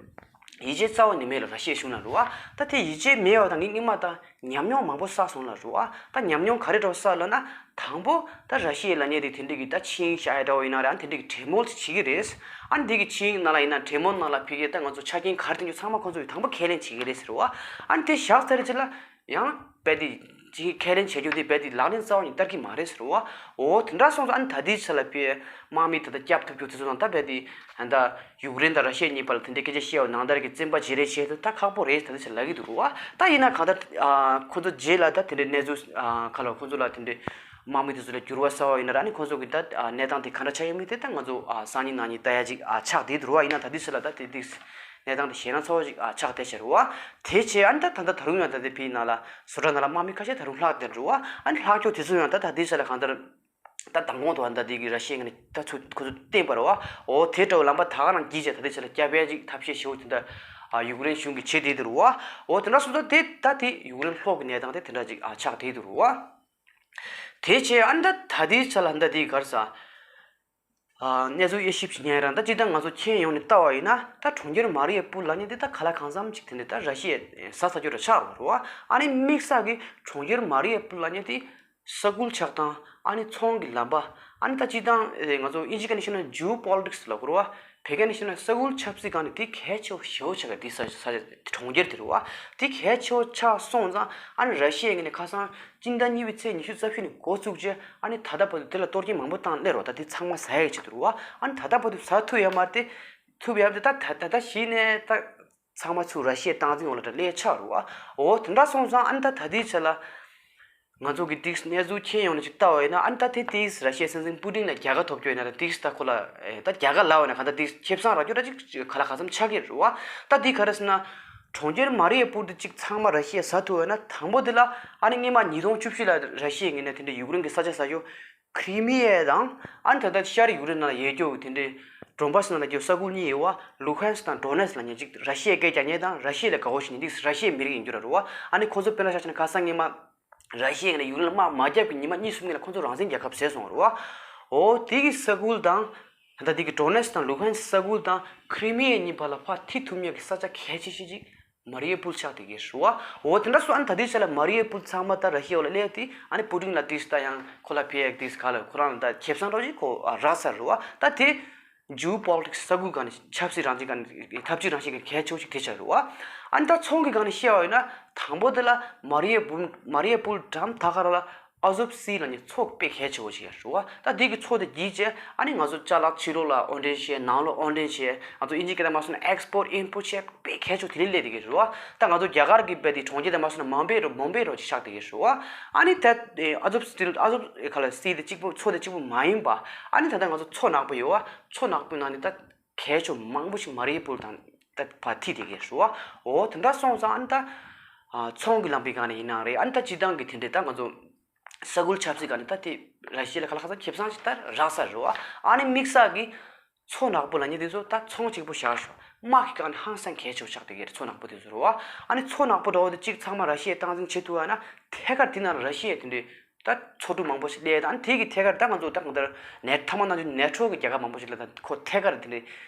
ཡིད་ཆེས་རྩ་བ་ནས་མེད་ལ་ར་ཤི་ཡའི་གཞུང་ལ་རེད་བ། ད་དེ་ཡིད་ཆེས་མེད་པ་དང་ངས་སྔོན་མ་ད་ཉམས་མྱོང་མང་པོ་བསགས་སོང་ལ་རེད་བ། ད་ཉམས་མྱོང་ག་རེ་འདྲ་བོ་བསགས་ལབ་ན། དང་པོ་ད་ར་ཤི་ཡ་ལབ་མཁན་དེ་དེ་འདྲ་གི་ད་ཆིངས་ཡིག་བཞག་ཡ་འདྲ་བོ་ཡིན་ན་རེད། ཨ་ནི་དེ་འདྲ་གི་གྲོས་མོལ་དེ་བྱེད་ཀྱི་རེད། ཨ་ནི་དེ་གི་ཆིངས་ཡིག་ནང་ལ་ཡིན་ན་གྲོས་མོལ་ནང་ལ་ཕ་གིར་ད་ང་ཚོ་ཆ་རྐྱེན་ག་རེ་བཏིང་རྒྱུ་ཚང་མ་ཁོང་ཚོ་གིས་དང་པོ་ཁས་ལེན་བྱེད་ཀྱི་རེད་ཟེར་བ། ཨ་ནི་དེ་བཞག་ཚར་རྗེས་ལ་ཡང་རྦད་དེ་ཅིག་ཁས་ལེན་བྱེད་རྒྱུ་དེ་རྦད་དེ་ལག་ལེན་རྩ་བ་ནས་བསྟར་གྱི་མ་རེད་ཟེར་བ། འོ་དེ་འདྲ་སོང་ཙང་ཨ་ནི་ད་ལྟའི་ཆ་ལ་ཕ་གིའི་དམག་མི་ད་ལྟ་སྐྱོབ་ཐུབ་རྒྱུ་དེ་ཚོ་དང་ད་རྦད་དེ་ད་ཡུཀ་རེན་དང་ར་ཤི་ཡ་གཉིས་བར་ལ་དེ་འདྲའི་སྐད་ཆ་བཤད་པ་ནང་ལྟར་གྱི་བཙན་པ་བརྗེ་རེས་བྱེད་དུས་ད་ཁག་པོ་རེད་ད་ལྟའི་ཆ་ལ་ལབ་ཀྱི་འདུག་རེད་བ། ད་ཡིན་ན་གང་ལྟར་ཁོ་ཚོ་རྗེས་ལ་ད་དེ་འདྲའི་གནས་ཚུལ་ག་ལ་ཁོ་ཚོ་ལ་དེ་འདྲའི། དམག་མི་དེ་ཚོ་ལ་འགྱུར་བ་གསར་བ་ཡིན་ན་ར་ཨ་ནི་ཁོང་ཚོ་གི་ད་གནས་སྟངས་དེ་ག་འདྲ་ཆགས་ཡོད་མེད་དེ་ད་ང་ཚོ་སང་ཉིན་གནངས་ཉིན་ལྟ་ཡ་ཅིག་ཆགས་བསྡད་འདུག་ར། ཡིན་ན་ད་དེ་ཚོ་ལ་ད་དེ་དེ་གནས་སྟངས་དེ་ཞེད་སྣང་ཚ་བོ་ཅིག་ཆགས་བསྡད་ཤག་ར་བ། དེ་བྱས་ཨ་ནི་ད་ད་ལྟ་ད་རུང་ཡང་ད་དེ་ཕི་ནང་ལ་བཟོ་གྲྭ་ནང་ལ་དམག་མི་ཁ་ཤས་ད་རུང་ལྷག་བསྡད་འདུག་ར་བ། ཨ་ནི་ལྷག་ཕྱོགས་དེ་ཚོ་ཡང་ད་ད་དེ་ཚོ་ལ་གང་ལྟར་ད་མདང་དགོང་དུ་ཨ་ནི་ད་དེ་གི་ར་ཤི་ཡ་ནས་ད་ཚུར་ཁོ་ཚོ་བསྟན་པ་ར་བ། འོ་དེ་འདྲ་བོ་ལམ་པ་ད་ག་རང་བརྒྱུད་བྱས་ད་དེ་ཚོ་ལ་སྐྱབས་ཡ་ཅིག་ཐབས་ཤེས་ཞེ་པོ་དེ་འདྲ་ཡུཀ་རེན་གཞུང་གིས་བྱེད་བསྡད་འདུག་ར་བ། འོ་དེ་འདྲ་སོང་ཙང་དེ་ད་དེ་ཡུཀ་རེན་ལྷོ་གི་གནས་སྟངས་དེ་དེ་འདྲ་ཅིག་ཆགས་བསྡད་འདུག་ར་བ། དེ་བྱས་ཨ་ནི་ད་ད་ལྟའི་ཆ་ལ་ད་དེའི་ག་རེ་ཟ། ཨ་གནས་ཚུལ་དབྱེ་ཞིབ་བྱེད་མཁན་རང་ད་སྤྱིར་བཏང་ང་ཚོ་ཁྱོན་ཡོངས་ནས་ལྟ་བ་ཡིན་ན་ད་གྲོང་ཁྱེར་མ་རི་ཡ་པུལ་ལབ་མཁན་དེ་ད་ག་ལ་གང་འཚམ་ཅིག་དེ་འདྲ་ད་ར་ཤི་ཡས་ཟ་ཚར་རྒྱུ་འདྲ་ཆགས་རེད་བ། ཨ་ནི་དམིགས་བསལ་གྱི་གྲོང་ཁྱེར་མ་རི་ཡ་པུལ་ལབ་མཁན་དེ་ས་ཁུལ་ཆགས་སྟངས། ཨ་ནི་ཚོང་གི་ལམ་པ། ཨ་ནི་ད་སྤྱིར་བཏང་ང་ཚོ་དབྱིན་ཇི་སྐད་ནས་བཤད་ན་ཇིའོ་པོ་ལི་ཊིག་སི་ལབ་དགོས་རེད་བ། བོད་སྐད་ནས་བཤད་ན་ས་ཁུལ་ཆབ་སྲིད་སྒང་ནས་དེ་གལ་ཆེ་བོ་ཞེ་པོ་ཆགས་ཀྱི་དེ་ས་ས་གྲོང་ཁྱེར་དེ་རེད་བ། དེ་གལ་ཆེ་བོ་ཆགས་སོང་ཙང་ཨ་ནི་ར་ཤི་ཡའི་ངོས་ནས་ཁ་སང་སྤྱི་ཟླ་གཉིས་པའི་ཚེས་ཉི་ཤུ་རྩ་བཞི་ནས་འགོ་བཙུགས་རྗེས་ཨ་ནི་ད་ལྟ་བར་དུ་དེ་ལ་གཏོར་སྐྱོན་མང་པོ་བཏང་སླེབས་རོགས། ད་དེ་ཚང་མ་ཟ་ཡག་ཆེད་དུ་རེད་བ། ཨ་ནི་ད་ལྟ་བར་དུ་ཟ་ཐུབ་ཡོད་མ་རེད་དེ། ཐུབ་ཡག་དེ་ད་ད་ད་ད་གཞི་ནས་ད་ཚང་མ་ཚུར་ར་ཤི་ཡའི་སྟངས་འཛིན་འོག་ལ་ད་སླེབས་ཆགས་རེད་བ། འོ་དེ་འདྲ་སོང་ཙང་ཨ་ནི་ད་ད་ལྟའི་ཆ་ལ་ང་ཚོ་གི་ཏིག་གནས་ཚུལ་མཁྱེན་ཡོང་ནས་ཅིག་ལྟ་བ་ཡིན་ན་ཨ་ནི་ད་དེ་ཏིག་ར་ཤི་ཡའི་སྲིད་འཛིན་པུ་ཏིན་ལ་རྒྱལ་ཁ་ཐོབ་རྒྱུ་ཡིན་ན་ད་ཏིག་ད་ཁོ་ལ་ད་རྒྱལ་ཁ་ལབ་པ་ཡིན་ན་ག་ད་ཏིག་ཁེ་བཟང་རག་རྒྱུ་ད་ཅིག་ག་ལ་ག་ཙམ་ཆགས་ཀྱི་རེད་བ། ད་དེ་ག་རེ་ཟེར་ན། གྲོང་ཁྱེར་མ་རི་ཡ་པུལ་དེ་གཅིག་ཚང་མ་ར་ཤི་ཡས་ཟ་ཐུབ་ཡོད་ན། དང་པོ་དེ་ལ་ཨ་ནི་སྔོན་མ་ཉིས་སྟོང་བཅུ་བཞི་ལ་ར་ཤི་ཡའི་ངོས་ནས་དེ་འདྲའི་ཡུཀ་རེན་གྱི་ས་ཆ་ཟ་རྒྱུ་ཁྲི་མི་ཡ་དང་། ཨ་ནི་ད་ལྟ་ཤར་ཡུཀ་རེན་ནང་ལ་ཡོད་རྒྱུ་དེ་འདྲའི་ཌོན་བྷ་སི་ནང་ལ་རྒྱུ་ས་ཁུལ་གཉིས་ཡོད་པ། ལུ་ཧན་སི་དང་ཌོ་ནེ་སི་ལབ་མཁན་གཅིག་ར་ཤི་ཡའི་སྐད་རྒྱག་མཁན་དང་ར་ཤི་ཡ་ལ་དགའ་པོ་བྱེད་མཁན་འདི་ར་ཤི་ཡའི་མི་རིགས་ཡིན་རྒྱུ་ར་རེད་བ། ཨ་ནི་ཁོ་ཚོ་དཔེར་ན་ཆ་བཞག་ན་ཁ་སང་སྔོན་མ་ར་ཤི་ཡའི་ངོས་ནས་ཡུཀ་རེན་ལ་དམག་མ་བརྒྱབ་ཀྱི་ཉི་མ་གཉིས་གསུམ་གྱི་ནང་ཁོ་ཚོ་རང་བཙན་རྒྱལ་ཁབ་བཟོས་སོང་བ་རེད་བ། འོ་དེ་གི་ས་ཁུལ་དང་། ད་ལྟ་དེ་གི་ཌོ་ནེ་སི་དང་ལུ་ཧན་སི་ས་ཁུལ་དང་ཁྲི་མི་ཡ་གཉིས་བར་ལ་ཕར་ཐི་ཐུབ་མཁན་གྱི་ས་ཆ་གལ་ཆེ་ཤོས་ཅིག་མ་རི་ཡ་པུལ་ཆགས་བསྡད་ཀྱི་རེད་བ། འོ་དེ་འདྲ་སོང་། ཨ་ནི་ད་ལྟའི་ཆ་ལ་མ་རི་ཡ་པུལ་ཚང་མ་ད་ར་ཤི་ཡའི་འོག་ལ་སླེབས་ཏེ། ཨ་ནི་པུ་ཏིན་ལ་ཏིས་ད་ཡང་ཁོ་ལ་ཕེ་ཡག་ཏིས་ག་ལ་ཁོ་རང་ལ་ད་ཁེ་བཟང་འདྲ་ཅིག་ཁོ་རག་ས་རེད་བ། ད་དེ་ཇིའོ་པོ་ལི་ཊིག་སི་ས་ཁུལ་སྒང་ནས་ཆབ་སྲིད་རང་བཞིན་སྒང་ནས་འཐབ་ཇུས་རང་བཞིན་གྱི་གལ་ཆེ་བོ་ཞིག་དེ་ཆགས་རེད་བ། ཨ་ནི་ད་ཚོང་གི་སྒང་ནས་བཤད་པ་ཡིན་ན། དང་པོ་དེ་ལ་མ་རི་ཡ་པུལ་མ་རི་ཡ་པུལ་འགྲམ་ད་ག་རང་ལ་ཨ་ཟོབ་སི་ལབ་མཁན་མཚོ་དཔེ་གལ་ཆེ་བོ་ཞིག་ཡོད་རེད་བ། ད་དེ་གི་མཚོ་དེ་བརྒྱུད་བྱས་ཨ་ནི་ང་ཚོ་ཅ་ལག་ཕྱི་ལོགས་ལ་དབོར་འདྲེན་བྱས། ནང་ལོགས་དབོར་འདྲེན་བྱས། ང་ཚོ་དབྱིན་ཇིའི་སྐད་ནང་མ་སོང་ན་ཨེག་སི་པོར་ཊི་ཨིམ་པོར་ཊི་བྱས་དཔེ་གལ་ཆེ་བོ་དེ་འདྲ་སླེབས་བསྡད་ཀྱི་རེད་བ། ད་ང་ཚོ་རྒྱ་གར་གྱི་དཔེ་དེ་གྲོང་ཁྱེར་དེ་མ་སོང་ན་མུམ་བྷེ་རུ་མུམ་བྷེ་རུ་ཅིག་ཆགས་བསྡད་ཀྱི་རེད་བ། ཨ་ནི་ད་ཨ་ཟོབ་སི་ཨ་ཟོབ་ག་ལ་སི་དེ་གཅིག་པོ་མཚོ་དེ་གཅིག་པོ་མ་ཡིན་པ། ཨ་ནི་ད་ལྟ་ང་ཚོ་མཚོ་ནག་པོ་ཡོད་བ། མཚོ་ནག་པོའི་ནང་ནས་ད་གལ་ཆེ་བོ་མང་པོ་ཞིག་མ་རི་ཡ་པུལ་དང་ད་ཕར་ཐི་བསྡད་ཀྱི་རེད་བ། འོ་དེ་འདྲ་སོང་ཙང་ཨ་ནི་ད་ཨ་ཚོང་གི་ལམ་པའི་སྒང་ནས་ཡིན་ན་རེད། ཨ་ནི་ད་སྤྱིར་བཏང་གི་དེ་འདྲའི་ད་ང་ཚོ་ས་ཁུལ་ཆབ་སྲིད་སྒང་ནས་ད་དེ་ར་ཤི་ཡ་ལ་ཁ་ལག་ཁ་སང་ཁེ་བཟང་ཞིག་ད་རག་ས་རེད་བ། ཨ་ནི་དམིགས་བསལ་གྱི་མཚོ་ནག་པོ་ལབ་མཁན་དེ་ཚོ་ད་ཚོང་གཅིག་པོ་བཞག་ཤོག་དམག་གི་སྒང་ནས་ཧང་སང་གལ་ཆེ་བོ་ཆགས་བསྡད་ཀྱི་རེད། མཚོ་ནག་པོ་དེ་ཚོ་རེད་བ། ཨ་ནི་མཚོ་ནག་པོ་འདྲ་བོ་དེ་གཅིག་ཚང་མ་ར་ཤི་ཡས་སྟངས་འཛིན་བྱེད་ཐུབ་པ་ན། ཐད་ཀར་དེ་ནང་ལ་ར་ཤི་ཡས་དེ་འདྲའི་ད་མཚོ་གྲུ་མང་པོ་ཞིག་སླེབས། ཨ་ནི་དེ་གི་ཐད་ཀར་ད་ང་ཚོ་ད་གང་ལྟར་ནེ་ཐ་མག་ནང་བཞིན་ནེ་ཊོ་གི་རྒྱལ་ཁབ་མང་པོ་ཞིག་ལ་ད་ཁོ་ཐད་ཀར་དེ་འདྲའི་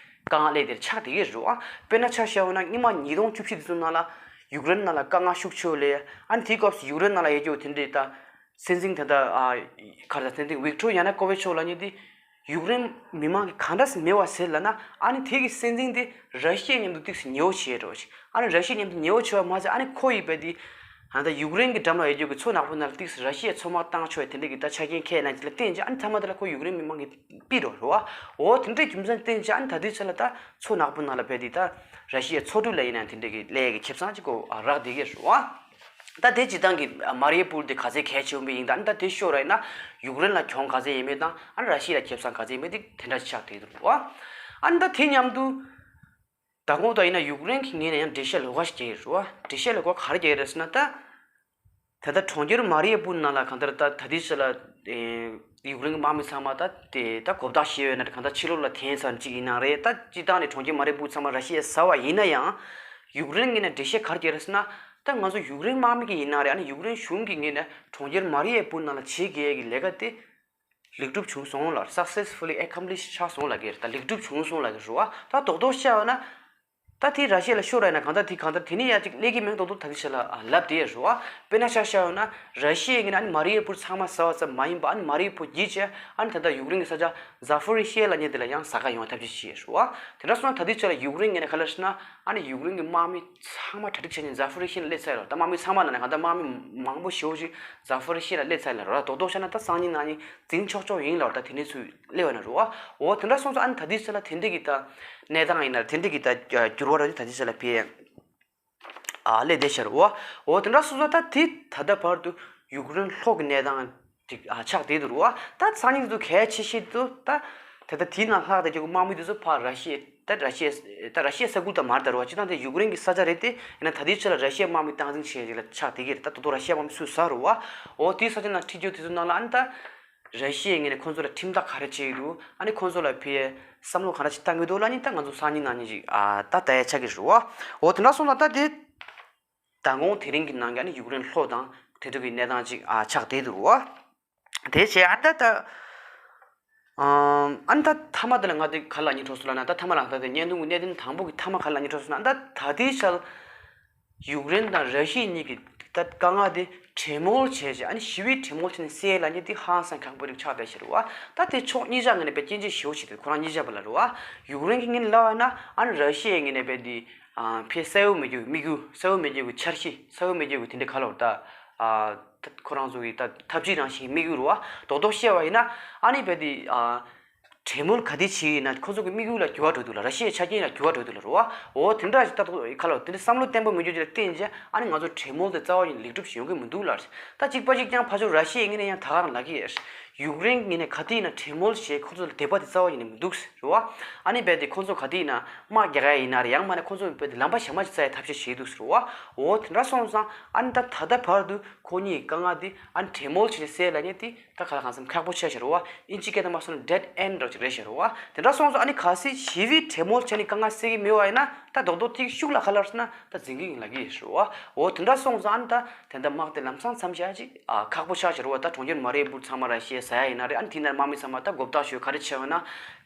དཀའ་ངལ་སླེབས་དེ་ཆགས་བསྡད་ཀྱི་རེད་བ། དཔེར་ན་ཆ་བཞག་པ་ན་སྔོན་མ་ཉིས་སྟོང་བཅུ་བཞི་དེ་ཚོ་ནང་ལ་ཡུཀ་རེན་ནང་ལ་དཀའ་ངལ་ཤུགས་ཆེ་བོ་སླེབས། ཨ་ནི་དེའི་སྐབས་སུ་ཡུཀ་རེན་ནང་ལ་ཡོད་རྒྱུ་དེ་འདྲའི་ད་སྲིད་འཛིན་དེ་ད་ཨ་ག་རེ་ད་སྲིད་འཛིན་ཝིག་ཊོར་ཡ་ནུ་ཀོ་ཝི་ཆི་ལབ་མཁན་དེ་ཡུཀ་རེན་མི་མང་གིས་ག་འདྲ་སེ་མེད་པ་བཟོས་ལབ་ན། ཨ་ནི་དེ་གི་སྲིད་འཛིན་དེ་ར་ཤི་ཡ་མཉམ་དུ་ཏོག་ཙམ་ཉེ་བོ་བྱས་འགྲོ་ཞིག་ཨ་ནི་ར་ཤི་ཡ་མཉམ་དུ་ཉེ་བོ་བྱས་པ་མ་ཟད། ཨ་ནི་ཁོ་ཡི་དཔེ་དེ་ཨ་ད་ཡུཀ་རེན་གྱི་འགྲམ་ལ་ཡོད་རྒྱུ་གི་མཚོ་ནག་པོ་ནང་ལ་ཏོག་ཙམ་ར་ཤི་ཡའི་མཚོ་དམག་བཏང་ཆོག་དེ་འདྲ་གི་ད་ཆ་རྐྱེན་ཁས་ལེན་ཅིག་ལ་བརྟེན་བྱས། ཨ་ནི་མཐའ་མ་དེ་ལ་ཁོ་ཡུཀ་རེན་མི་མང་གིས་ཕུད་འགྲོ་རེད་བ། འོ་དེ་འདྲའི་རྒྱུ་མཚན་བརྟེན་བྱས། ཨ་ནི་ད་ལྟའི་ཆ་ལ་ད་མཚོ་ནག་པོ་ནང་ལ་དཔེ་དེ་ད་ར་ཤི་ཡའི་མཚོ་གྲུ་ལ་ཡིན་ན་དེ་འདྲ་གི་ལས་ཀྱི་ཁེ་བཟང་ཅིག་གོ་རག་བསྡད་ཀྱི་རེད་བ། ད་དེ་སྤྱིར་བཏང་གི་མ་རི་ཡ་པུལ་དེ་ག་ཚད་གལ་ཆེ་བོ་ཡིན་དང་། ཨ་ནི་ད་དེ་ཤོར་བ་ཡིན་ན་ཡུཀ་རེན་ལ་གྱོང་ག་ཚད་ཡིན་མིན་དང་། ཨ་ནི་ར་ཤི་ཡ་ལ་ཁེ་བཟང་ག་ཚད་ཡིན་མིན་དེ་དེ་འདྲ་ཆགས་བསྡད་འདུག་བ། ཨ་ནི་ད་དེ་མཉམ་དུ་མདང་དགོང་དག་ཡིན་ན་ཡུཀ་རེན་གྱི་ངོས་ནས་ཡང་འགྲེལ་བཤད་ལོགས་ཀ་ཞིག་རྒྱག་གི་རེད་བ། འགྲེལ་བཤད་ལོགས་ཀ་ག་རེ་རྒྱག་གི་རེད་ཟེར་ན། ད་ད་ལྟ་གྲོང་ཁྱེར་མ་རི་ཡ་པུལ་ནང་ལ་གང་ལྟར་ད་ད་ལྟའི་ཆ་ལ་ཨེ་ཡུཀ་རེན་གྱི་དམག་མི་ཚང་མ་ད་དེ་ད་གོ་བརྡ་ཞིག་ཡོད་ན་གང་ལྟར་ཕྱི་ལོགས་ལ་འཐེན་ཚར་ཅིག་ཡིན་ན་རེད། ད་སྤྱིར་བཏང་ནས་གྲོང་ཁྱེར་མ་རི་ཡ་པུལ་ཚང་མ་ར་ཤི་ཡས་ཟ་བ་ཡིན་ན་ཡང་། ཡུཀ་རེན་ངོས་ནས་འགྲེལ་བཤད་ག་རེ་རྒྱག་རེད་ཟེར་ན། ད་ང་ཚོ་ཡུཀ་རེན་དམག་མི་གི་ཡིན་ན་རེད། ཨ་ནི་ཡུཀ་རེན་གཞུང་གི་ངོས་ནས་གྲོང་ཁྱེར་མ་རི་ཡ་པུལ་ནང་ལ་བྱེད་དགོས་ཀྱི་ལས་ཀ་དེ་ལེགས་གྲུབ་བྱུང་སོང་ལབ། Successfully accomplished ཆགས་སོང་ལབ་ཀྱི་རེད། ད་ལེགས་གྲུབ་བྱུང་སོང་ལབ་ཀྱི་རེད་བ། ད་རྡོག་རྡོག་བཤད་པ་ན། ད་དེ་ར་ཤི་ཡ་ལ་ཤོར་བ་ཡིན་ན་གང་ལྟར་དེ་གང་ལྟར་དེ་ནས་ཡར་ཅིག་སླེབས་ཀྱི་མེད་མདོག་མདོག་ད་ལྟའི་ཆ་ལ་ལབ་བསྡད་ཡོད་རེད་བ། དཔེར་ན་ཆ་བཞག་ཡོད་ན་ར་ཤི་ཡའི་ངོས་ནས་ཨ་ནི་མ་རི་ཡ་པུལ་ཚང་མ་ཟ་བ་ཙམ་མ་ཡིན་པ། ཨ་ནི་མ་རི་ཡ་པུལ་བརྒྱུད་བྱས་ཨ་ནི་ད་ལྟ་ཡུཀ་རེན་གྱི་ས་ཆ་ཛ་ཕོ་རི་ཤི་ཡ་ལབ་མཁན་དེ་ལ་ཡང་ཟ་ག་ཡོང་བའི་ཐབས་ཤེས་བྱས་ཡོད་རེད་བ། དེ་འདྲ་སོང་ན་ད་ལྟའི་ཆ་ལ་ཡུཀ་རེན་ངོས་ནས་ག་རེ་ལབ་ཟེར་ན། ཨ་ནི་ཡུཀ་རེན་གྱི་དམག་མི་ཚང་མ་གྲ་སྒྲིག་བྱས་ནས་ཛ་ཕོ་རི་ཤི་ཡ་ལ་སླེབས་ཚར་ཡོད་རེད། ད་དམག་མི་ཚང་མ་ལབ་ན་གང་ལྟར་དམག་མི་མང་པོ་ཞེ་པོ་ཅིག་ཛ་ཕོ་རི་ཤི་ཡ་ལ་སླེབས་ཚར་ཡོད་རེད། རྡོག་རྡོག་བཤད་ན་ད་སང་ཉིན་གནངས་ཉིན་འཛིང་ཆོག་ཆོག་ཡིན་ལབ་རེད། ད་དེ་ནས་ཚུར་སླེབས་པ་ན་རེད་བ། འོ་དེ་འདྲ་སོང་ཙང་ཨ་ནི་ད་ལྟའི་ཆ་ལ་དེ་འདྲ་གི་ད་གནས་སྟངས་ཡིན་ན་རེད། དེ་འདྲ་གི་ད་འགྱུར་བ་ར་ཅིག་ད་ལྟའི་ཆ་ལ་ཕེབས་ཨ་སླེབས་བསྡད་ཤག་རེད་བ། འོ་དེ་འདྲ་སོང་ཙང་ད་དེ་ད་ལྟ་བར་དུ་ཡུཀ་རེན་ལྷོ་གི་གནས་སྟངས་ཅིག་ཨ་ཆགས་བསྡད་འདུག་རེད་བ། ད་སང་ཉིན་དུ་གལ་ཆེ་ཤོས་དུ་ད་ད་ལྟ་དེའི་ནང་ལྷག་བསྡད་རྒྱུ་དམག་མི་དེ་ཚོ་ཕར་ར་ཤི་ཡ་ད་ར་ཤི་ཡ་ད་ར་ཤི་ཡའི་ས་ཁུལ་དང་མ་རེད་ད་རེད་བ། སྤྱིར་བཏང་དེ་ཡུཀ་རེན་གྱི་ས་ཆ་རེད་དེ། ཡིན་ན་ད་ལྟའི་ཆ་ལ་ར་ཤི་ཡའི་དམག་མི་སྟངས་འཛིན་བྱེད་ཡས་ཅིག་ལ་ཆགས་བསྡད་ཀྱི་རེད། ད་ད་དུང་ར་ཤི་ཡའི་དམག་མི་ཚུར་ཟ་རེད་བ། འོ་དེའི་ས་ཆ་ནང་ཁྲིད་རྒྱུ་དེ་ཚོ་ནང་ལ་ཨ་ནི་ད་ར་ཤི་ཡའི་ངོས་ནས་ཁོང་ཚོ་ལ་ཁྲིམས་ཐག་ག་རེ་བཅད་ཀྱི་འདུག་ཨ་ནི་ཁོང་ཚོ་ལ་ཕར་བསམ་བློ་ག་འདྲ་ཅིག་བཏང་གི་འདུག་ལབ་ནི་ད་ང་ཚོ་སང་ཉིན་གནངས་ཉིན་ཅིག་ཨ་ད་ལྟ་ཡ་ཆགས་ཀྱི་རེད་བ། འོ་དེ་འདྲ་སོང་ཙང་ད་དེ་མདང་དགོང་དེ་རིང་གི་ནང་གི་ཨ་ནི་ཡུཀ་རེན་ལྷོ་དང་དེ་འདྲ་གི་གནས་སྟངས་ཅིག་ཨ་ཆགས་བསྡད་འདུག་རེད་བ། དེ་བྱས་ཨ་ད་ད་ཨམ་ཨ་ནི་ད་མཐའ་མ་དེ་ལ་ང་དེ་ག་ལབ་སྙིང་བྲོ་སོང་ལབ་ན། ད་མཐའ་མ་ལ་ད་དེ་བརྙན་ཐུང་གི་གནད་དོན་དང་པོ་གི་མཐའ་མ་ག་ལབ་སྙིང་བྲོ་སོང་ན། ད་ད་ལྟའི་ཆར་ཡུཀ་རེན་དང་ར་ཤི་ཡ་གཉིས་ཀྱི་ད་དཀའ་ངལ་དེ་གྲོས་མོལ་བྱས་བྱས། ཨ་ནི་ཞི་བའི་གྲོས་མོལ་བྱས་ནས་སེལ་ལབ་མཁན་དེ་ཧང་སང་ཁག་པོ་རིགས་ཆགས་བསྡད་ཤག་རེད་བ། ད་དེ་ཕྱོགས་གཉིས་ཆ་ངོས་ནས་དཔེ་སྐྱོན་བརྗོད་ཞེ་པོ་བྱས་ཏེ་ཁོ་རང་གཉིས་ཆ་བར་ལ་རེད་བ། ཡུཀ་རེན་གྱི་ངོས་ནས་ལབ་པ་ན་ཨ་ནི་ར་ཤི་ཡའི་ངོས་ནས་དཔེ་དེ་ཨ་ཕར་གསལ་པོ་མེད་རྒྱུ་དམིགས་ཡུལ། གསལ་པོ་མེད་རྒྱུ་གི་འཆར་གཞི། གསལ་པོ་མེད་རྒྱུ་གི་དེ་འདྲ་ག་ལབ་ད་ཨ་ད་ཁོ་རང་ཚོ་གི་ད་ཐབས་ཇུས་རང་བཞིན་དམིགས་ཡུལ་རེད་བ། རྡོག་རྡོག་བཤད་པ་ཡིན་ན་ཨ་ནི་དཔེ་དེ་ཨ་ གྲོས་མོལ་ག་དེ་བྱས་ཡིན་ན་ཁོ་ཚོ་གི་དམིགས་ཡུལ་ལ་འགྱུར་བ་འགྲོ་འདུག་ལ། ར་ཤི་ཡའི་ཆ་རྐྱེན་ལ་འགྱུར་བ་འགྲོ་འདུག་ལ་རེད་བ། འོ་དེ་འདྲ་ཞིག་ལྟ་ཐུབ་ཁ་ལོ་དེ་འདྲ་བསམ་བློ་བརྟན་པོ་མི་འཇོག་ཅིག་ལ་བརྟེན་བྱས་ཨ་ནི་ང་ཚོ་གྲོས་མོལ་དེ་རྩ་བ་ཉིད་ནས་ལེགས་གྲུབ་ཞིག་ཡོང་གི་མི་འདུག་ལ། ད་གཅིག་པ་གཅིག་རྐྱང་ཕར་ཕྱོགས་ར་ཤི་ཡའི་ངོས་ནས་ཡང་ད་ག་རང་ལབ་ཀྱི་ཡོད། ཡུཀ་རེན་ངོས་ནས་ག་དུས་ཡིན་ན་གྲོས་མོལ་བྱས་ཁོ་ཚོ་ལ་དད་པ་དེ་རྩ་བ་ཉིད་ནས་མི་འདུག་རེད་བ། ཨ་ནི་རྦད་དེ་ཁོ་ཚོ་ག་དུས་ཡིན་ན་དམག་རྒྱག་ག་ཡིན་ན་རེད། ཡང་མིན་ན་ཁོ་ཚོ་རྦད་དེ་ལམ་པ་གཞན་པ་ཞིག་བཙལ་ཡའི་ཐབས་ཤེས་བྱས་འདུག་རེད་བ། འོ་དེ་འདྲ་སོང་ཙང་ཨ་ནི་ད་ད་ལྟ་བར་དུ་ཁོ་གཉིས་ཀྱི་དཀའ་ངལ་དེ་ཨ་ནི་གྲོས་མོལ་བྱས་ནས་སེལ་ལབ་མཁན་དེ། ད་ག་ལ་གང་འཚམ་ཁག་པོ་ཆགས་ཤག་རེད་བ། ཨིན་ཇི་སྐད་དུ་མ་སོང་ན་dead end འདྲ་ཅིག་རེད་ཤག་རེད་བ། དེ་འདྲ་སོང་ཙང་ཨ་ནི་གལ་སྲིད་ཞི་བའི་གྲོས་མོལ་བྱས་ནས་དཀའ་ངལ་སེལ་གྱི་མེད་པ་ཡིན་ན་ད་རྡོག་རྡོག་ཐིག་ཤུགས་ལ་ག་ལ་ཟེར་ན་ད་འཛིང་གི་ཡིན་ལབ་ཀྱི་ཡོད་རེད་བ། འོ་དེ་འདྲ་སོང་ཙང་ཨ་ནི་ད་དེ་འདྲ་དམག་དེ་ལམ་སང་མཚམས་བཞག་ཅིག་ཨ་ཁག་པོ་ཆགས་ཤག་རེད་བ། ད་གྲོང་ཁྱེར་མ་རི་ཡུ་པོལ་ཚང་མ་ར་ཤི་ཡས་ཟ་ཡ་ཡིན་ན་རེད། ཨ་ནི་དེ་ནས་དམག་མི་ཚང་མ་ད་མགོ་བཏགས་ཞོག་ག་རེ་བྱས་ཡོད་ན་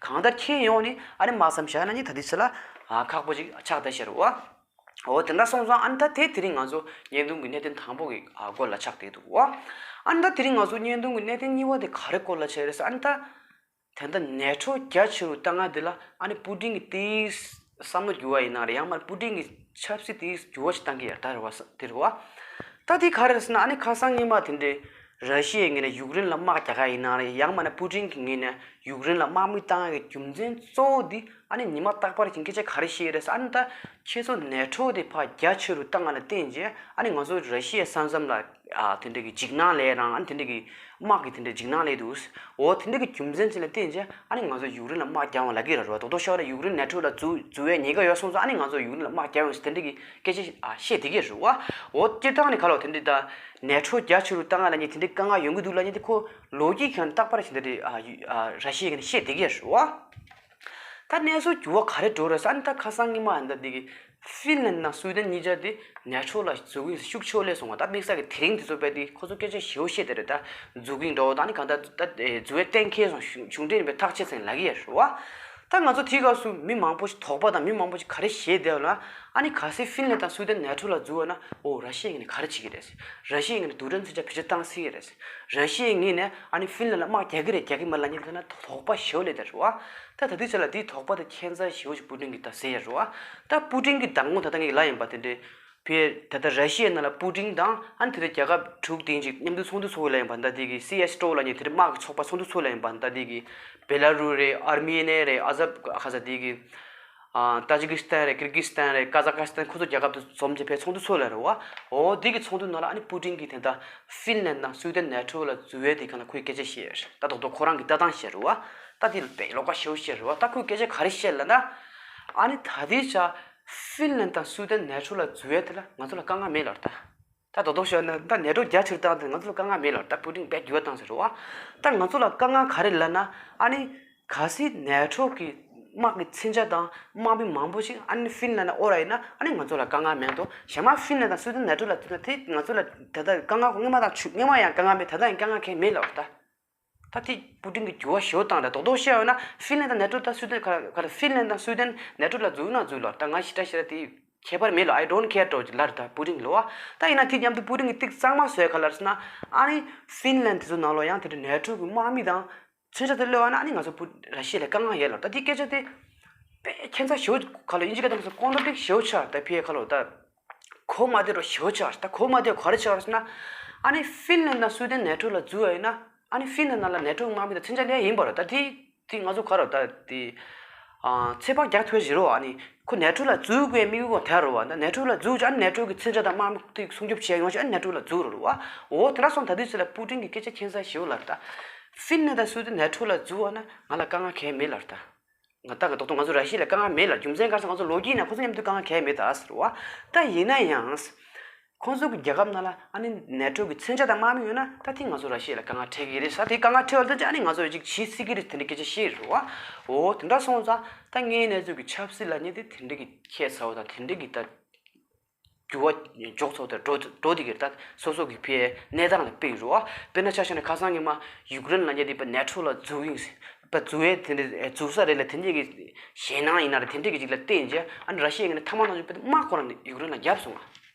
གང་ལྟར་ཁྱེར་ཡོང་ནི་ཨ་ནི་དམག་མཚམས་བཞག་ན་ནི་ད་དེ་ཚོ་ལ་ཨ་ཁག་པོ་ཅིག་ཆགས་བསྡད་ཤག་རེད་བ། འོ་དེ་འདྲ་སོང་ཙང་ཨ་ནི་ད་དེ་དེ་རིང་ང་ཚོ་བརྙན་ཐུང་གི་གནད་དོན་དང་པོ་གི་ཨ་སྐོར་ལ་ཆགས་བསྡད་འདུག་བ། ཨ་ནི་ད་དེ་རིང་ང་ཚོ་བརྙན་ཐུང་གི་གནད་དོན་གཉིས་པ་དེ་ག་རེ་སྐོར་ལ་ཆགས་རེད་ཟེར་ཨ་ནི་ད་དེ་འདྲ་ནེ་ཊོ་རྒྱ་ཆེ་རུ་བཏང་ང་དེ་ལ་ཨ་ནི་པུ་ཏིན་གྱི་དེའི་བསམ་བློ་འགྱུར་བ་ཡིན་ན་རེད། ཡང་མིན་པུ་ཏིན་གྱི་ཆབ་སྲིད་དེའི་འགྱུར་བ་ཞིག་བཏང་གི་ཡོད་ད་རེད་བ། དེ་རེད་བ། ད་དེ་ག་རེ་རེད་ཟེར་ན་ཨ་ནི་ཁ་སང་ཉི་མ་དེ་འདྲའི་ར་ཤི་ཡའི་ངོས་ནས་ཡུཀ་རེན་ལ་དམག་རྒྱག་ག་ཡིན་ན་རེད། ཡང་མིན་ན་པུ་ཏིན་གྱི་ངོས་ནས་ཡུཀ་རེན་ལ་དམག་མི་བཏང་ཡག་གི་རྒྱུ་མཚན་གཙོ་བོ་འདི་ཨ་ནི་ཉི་མ་རྟག་པར་ཞིག་སྐད་ཆ་ག་རེ་བཤད་རེད་ཟེར་ཨ་ནི་ད་ཁྱེད་ཚོ་ནེ་ཊོ་དེ་ཕར་རྒྱ་ཆེ་རུ་བཏང་ང་ལ་བརྟེན་བྱས་ཨ་ནི་ང་ཚོ་ར་ཤི་ཡའི་ས་མཚམས་ལ་ཨ་དེ་འདྲ་གི་འཇིགས་སྣང་སླེབས་རང་ཨ་ནི་དེ་འདྲ་གི་དམག་གི་དེ་འདྲ་འཇིགས་སྣང་སླེབས་འདུག་འོ་དེ་འདྲ་གི་རྒྱུ་མཚན་ཅིག་ལ་བརྟེན་བྱས་ཨ་ནི་ང་ཚོ་ཡུཀ་རེན་ལ་དམག་རྒྱག་འོང་ལབ་ཀྱི་རེད་བ། རྡོག་རྡོག་ཤོར་ན་ཡུཀ་རེན་ནེ་ཊོ་ལ་འཛུལ་འཛུལ་བའི་ཉེན་ཁ་ཡོད་སོང་ཙང་ཨ་ནི་ང་ཚོ་ཡུཀ་རེན་ལ་དམག་རྒྱག་འོང་ཟེར་དེ་འདྲ་གི་སྐད་ཆ་ཨ་བཤད་བསྡད་ཀྱི་རེད་བ། འོ་སྤྱིར་བཏང་ནས་ག་ལ་དེ་འདྲ་ད་ནེ་ཊོ་རྒྱ་ཆེ་རུ་བཏང་ང་ལབ་མཁན་དེ་འདྲའི་དཀའ་ངལ་ཡོང་གི་འདུག་ལབ་མཁན་དེ་ཁོ་ལོ་རྒྱུས་ཁྱོན་རྟག་པར་ཞིག་འདི་རེད་ཨ་ཡུ་ཨ་ར་ཤི་ཡའི་ངོས་ནས་བཤད་བསྡད་ཀྱི་རེད་བ། ད་གནས་ཚུལ་འགྱུར་བ་ག་རེ་འགྲོ་རེད་ཟེར་ཨ་ནི་ད་ཁ་སང་ཉི་མ་ཨ་ནི་ད་འདི་གི་ཧྥིན་ལན་དང་སུའེ་ཏན་གཉིས་ཆ་དེ་ནེ་ཊོ་ལ་འཛུལ་གྱི་ཤུགས་ཆེ་སླེབས་སོང་བ། ད་དམིགས་བསལ་གྱི་དེ་རིང་དེ་ཚོ་དཔེ་དེ་ཁོ་ཚོ་སྐད་ཆ་ཞེ་པོ་བཤད་བསྡད་རེད། ད་འཛུལ་གྱི་འགྲོ་བ་ད་ཨ་ནི་གང་ལྟར་ད་འཛུལ་བའི་གཏན་འཁེལ་སོང་གཞུང་གཞུང་འབྲེལ་ཡིན་པའི་ཐག་བཅད་ཚར་ལབ་ཀྱི་ཡོད་རེད་བ། ད་ང་ཚོ་དེའི་སྐབས་སུ་མི་མང་པོ་ཞིག་དོགས་པ་དང་མི་མང་པོ་ཞིག་ག་རེ་བཤད་བསྡད་ཡོད་ལབ་ན་ཨ་ནི་གལ་སྲིད་ཧྥིན་ལན་དང་སུའེ་ཏན་ནེ་ཊོ་ལ་འཛུལ་བ་ན་ཨོ་ར་ཤི་ཡའི་ངོས་ནས་ག་རེ་བྱེད་ཀྱི་རེད། ར་ཤི་ཡའི་ངོས་ནས་རྡུལ་ཕྲན་མཚོན་ཆ་བེད་སྤྱོད་བཏང་སྲིད་ཀྱི་རེད། ར་ཤི་ཡའི་ངོས་ནས་ཨ་ནི་ཧྥིན་ལན་ལ་དམག་རྒྱག་གི་རེད་རྒྱག་གི་མ་རེད་ལབ་མཁན་དེ་ན་དོགས་པ་ཞེ་པོ་སླེབས་བསྡད་རེད་བ། ད་ད་ལྟའི་ཆ་ལ་དེའི་དོགས་པ་དེ་ཁྱད་མཚར་ཞེ་པོ་ཞིག་པུ་ཏིན་གྱིས་ད་ཟེར་ཡོད་རེད་བ། ད་པུ་ཏིན་གྱིས་མདང་དགོང་ད་ལྟ་ངས་ལབ་ཡིན་པ་དེ་འདྲའི་བོད་ད་ལྟ་ར་ཤི་ཡའི་ནང་ལ་པུ་ཏིན་དང་ཨ་ནི་དེ་འདྲའི་རྒྱལ་ཁབ་དྲུག་དེ་ཅིག་མཉམ་དུ་ཚོགས་འདུ་ཚོགས་ལབ་ཡིན་པ་ད་དེ་གི་སི་ཨེཆ་ཊི་ཨོ་ལབ་མཁན་དེ་འདྲའི་དམག་གི་ཚོགས་པ་ཚོགས་འདུ་ཚོགས་ལབ་ཡིན་པ་ད་དེ་གི་བེ་ལ་རུ་རེད། ཨར་མི་ནི་རེད། ཨ་ཟབ་ཁ་ས་དེ་གི་ཨ་ཏ་ཇི་ཀི་སི་ཐན་རེད། ཀིར་གི་སི་ཐན་རེད། ཀ་ཛ་ཀ་སི་ཐན། ཁོ་ཚོ་རྒྱལ་ཁབ་དེ་འཛོམས་བྱས་ཕར་ཚོགས་འདུ་ཚོགས་ལབ་རེད་བ། འོ་དེ་གི་ཚོགས་འདུ་ནང་ལ་ཨ་ནི་པུ་ཏིན་གྱིས་དེ་འདྲ་ཧྥིན་ལན་དང་སུའེ་ཏན་ནེ་ཊོ་ལ་འཛུལ་བའི་དེ་སྒང་ལ་ཁོས་སྐད་ཆ་བཤད་ཡོད་རེད། ད་རྡོག་རྡོག་ཁོ་རང་གི་ལྟ་སྟངས་བཤད་རེད་བ། ད་དེ་ལ་དཔེ་ལོགས་ཀ་ཞེ་པོ་བཤད་རེད་བ། ད་ཁོས་སྐད་ཆ་ག་རེ་བཤད་ལབ་ན་ཨ་ནི་ད་ལྟའི་ཆ་ཧྥིན་ལན་དང་སུའེ་ཏན་ནེ་ཊོ་ལ་འཛུལ་བའི་དེ་ལ་ང་ཚོ་ལ་དཀའ་ངལ་མེད་ལབ་རེད་ད། ད་རྡོག་རྡོག་ཤོད་ན་ད་ནེ་ཊོ་རྒྱ་ཆེར་བཏང་དེ་ང་ཚོ་ལ་དཀའ་ངལ་མེད་ལབ་རེད། ད་པུ་ཏིན་དཔེ་འགྱུར་བ་བཏང་ཟེར་རེད་བ། ད་ང་ཚོ་ལ་དཀའ་ངལ་ག་རེ་ལབ་ན་ཨ་ནི་གལ་སྲིད་ནེ་ཊོ་གི་དམག་གི་མཚོན་ཆ་དང་དམག་མི་མང་པོ་ཞིག་ཨ་ནི་ཧྥིན་ལན་ལ་དབོར་བ་ཡིན་ན་ཨ་ནི་ང་ཚོ་ལ་དཀའ་ངལ་མེད་དོ། གཞན་མ་ཧྥིན་ལན་དང་སུའེ་ཏན་ནེ་ཊོ་ལ་འཛུལ་ན་དེ་ང་ཚོ་ལ་ད་ལྟ་དཀའ་ངལ་སྔོན་མ་དང་ཆུ་སྔོན་མ་ཡང་དཀའ་ངལ་མེད། ད་ལྟ་ཡང་དཀའ་ངལ་གང་ཡང་མེད་ལབ་རེད་ད། ད་དེ་པུ་ཏིན་གྱིས་འགྱུར་བ་ཞེ་པོ་བཏང་རེད། རྡོག་རྡོག་བཤད་ཡོད་ན་ཧྥིན་ལན་དང་ནེ་ཊོ་དང་སུའེ་ཏན་ག་ག་ཧྥིན་ལན་དང་སུའེ་ཏན་ནེ་ཊོ་ལ་འཛུལ་ན་འཛུལ་ལབ་རེད། ད་ང་ཞེ་དྲག་ཞེ་དྲག་དེ་ཁྱད་པར་མེད་ལབ། I don't care འགྲོ་ལབ་རེད་ད་པུ་ཏིན་ལབ་བ། ད་ཡིན་ན་དེ་མཉམ་དུ་པུ་ཏིན་གྱིས་ཏིག་གཙང་མ་བཟོས་ག་ལབ་རེད་ཟེར་ན་ཨ་ནི་ཧྥིན་ལན་དེ་ཚོ་ནང་ལོགས་ཡང་དེ་འདྲ་ནེ་ཊོ་གི་དམག་མི་དང་མཚོན་ཆ་དེ་གློད་པ་ན་ཨ་ནི་ང་ཚོ་པུ་ར་ཤི་ཡ་ལ་དཀའ་ངལ་ཡོད་ལབ། ད་དེ་སྐད་ཆ་དེ་དཔེ་ཁྱད་མཚར་ཞེ་པོ་ག་ལབ་ཨིན་ཇི་སྐད་དུ་ང་ཚོ་ཀོན་ཊྲ་ཌིག་ཞེ་པོ་ཆགས་ད་ཕི་ཡ་ག་ལབ་ད། གོ་མ་བདེ་རོ་ཞེ་པོ་ཆགས་རེད། ད་གོ་མ་བདེ་ག་རེ་ཆགས་རེད་ཟེར་ན། ཨ་ནི་ཧྥིན་ལན་དང་སུའེ་ཏན་ནེ་ཊོ་ལ་འཛུལ་བ་ཡིན་ན་ཨ་ནི་ཧྥིན་ལན་ནང་ལ་ནེ་ཊོ་དམག་མི་དང་མཚོན་ཆ་ལེན་ཡིན་པ་རེད། ད་དེ་དེ་ང་ཚོ་ག་རེ་ད་དེ་ཨ་ཚོད་དཔག་རྒྱག་ཐུབ་ཡ་ཞིག་རེད་བ། ཨ་ནི་ཁོ་ནེ་ཊོ་ལ་འཛུལ་དགོས་དམིགས་ཡུལ་དེ་རེད་བ། ད་ནེ་ཊོ་ལ་འཛུལ་ཅིག་ཨ་ནི་ནེ་ཊོ་གི་མཚོན་ཆ་དང་དམག་མི་དེ་སྲུང་སྐྱོབ་བྱེད་ཡ་ཡོང་ཅིག་ཨ་ནི་ནེ་ཊོ་ལ་འཛུལ་རེད་བ། འོ་དེ་འདྲ་སོང་ད་དུས་ཚོད་ལ་པུ་ཏིན་གྱི་སྐད་ཆ་ཁྱད་མཚར་ཞེ་པོ་ལབ་རེད། ད་ཧྥིན་ལན་དང་སུའེ་ཏན་ནེ་ཊོ་ལ་འཛུལ་བ་ན་ང་ལ་དཀའ་ངལ་གང་ཡང་མེད་ལབ་རེད་ད། ང་ད་ག་རྡོག་རྡོག་ང་ཚོ་ར་ཤི་ཡ་ལ་དཀའ་ངལ་མེད་ལ། རྒྱུ་མཚན་ག་རེ་ཟེར་ང་ཚོ་ལོ་རྒྱུས་ནང་ཁོ་ཚོ་མཉམ་དུ་དཀའ་ངལ་གང་ཡང་མེད་ད་ཟེར་བ། ད་ཡིན་ན་ཡང་། ཁོ་ཚོ་གི་རྒྱལ་ཁབ་ནང་ལ་ཨ་ནི་ནེ་ཊོ་གི་མཚོན་ཆ་དང་དམག་མི་ཡོད་ན་ད་དེ་ང་ཚོ་ར་ཤི་ཡ་ལ་དཀའ་ངལ་འཕྲད་ཀྱི་རེད་ཟེར། དེ་དཀའ་ངལ་འཕྲད་པ་ལ་ད་ཅི་ཨ་ནི་ང་ཚོ་ཅིག་བྱེད་སྲིད་ཀྱི་རེད་དེ་འདྲའི་སྐད་ཆ་བཤད་རེད་བ། འོ་དེ་འདྲ་སོང་ཙང་ད་དངོས་གནས་ཚུལ་གྱི་ཆབ་སྲིད་ལབ་མཁན་དེ་དེ་འདྲ་གི་ཁྱད་མཚར་བ་དང་དེ་འདྲ་གི་ད། འགྱུར་བ་འཇོག་ཚོགས་དེ་འགྲོ་འགྲོ་དེ་གིར་ད་སོ་སོ་གི་ཕའི་གནས་སྟངས་ལ་དཔེ་རུ་བ། དཔེར་ན་ཆ་བཞག་ན་ཁ་སང་ཉི་མ་ཡུཀ་རེན་ལ་ཉེ་དེ་པ་ནེ་ཊོ་ལ་འཛུལ་ཡིན་པ་འཛུལ་བའི་དེ་འདྲ་འཛུལ་ས་རེད་ལ་དེ་འདྲས་ཀྱི་ཞེད་སྣང་ཡིན་ན་རེད་དེ་འདྲས་ཀྱི་ཅིག་ལ་བརྟེན་རྗེས་ཨ་ནི་ར་ཤི་ཡ་ངོས་ནས་ཐ་མག་ནང་བཞིན་པའི་དམག་ཁོ་རང་ནས་ཡུཀ་རེན་ལ་བརྒྱབ་སོང་བ་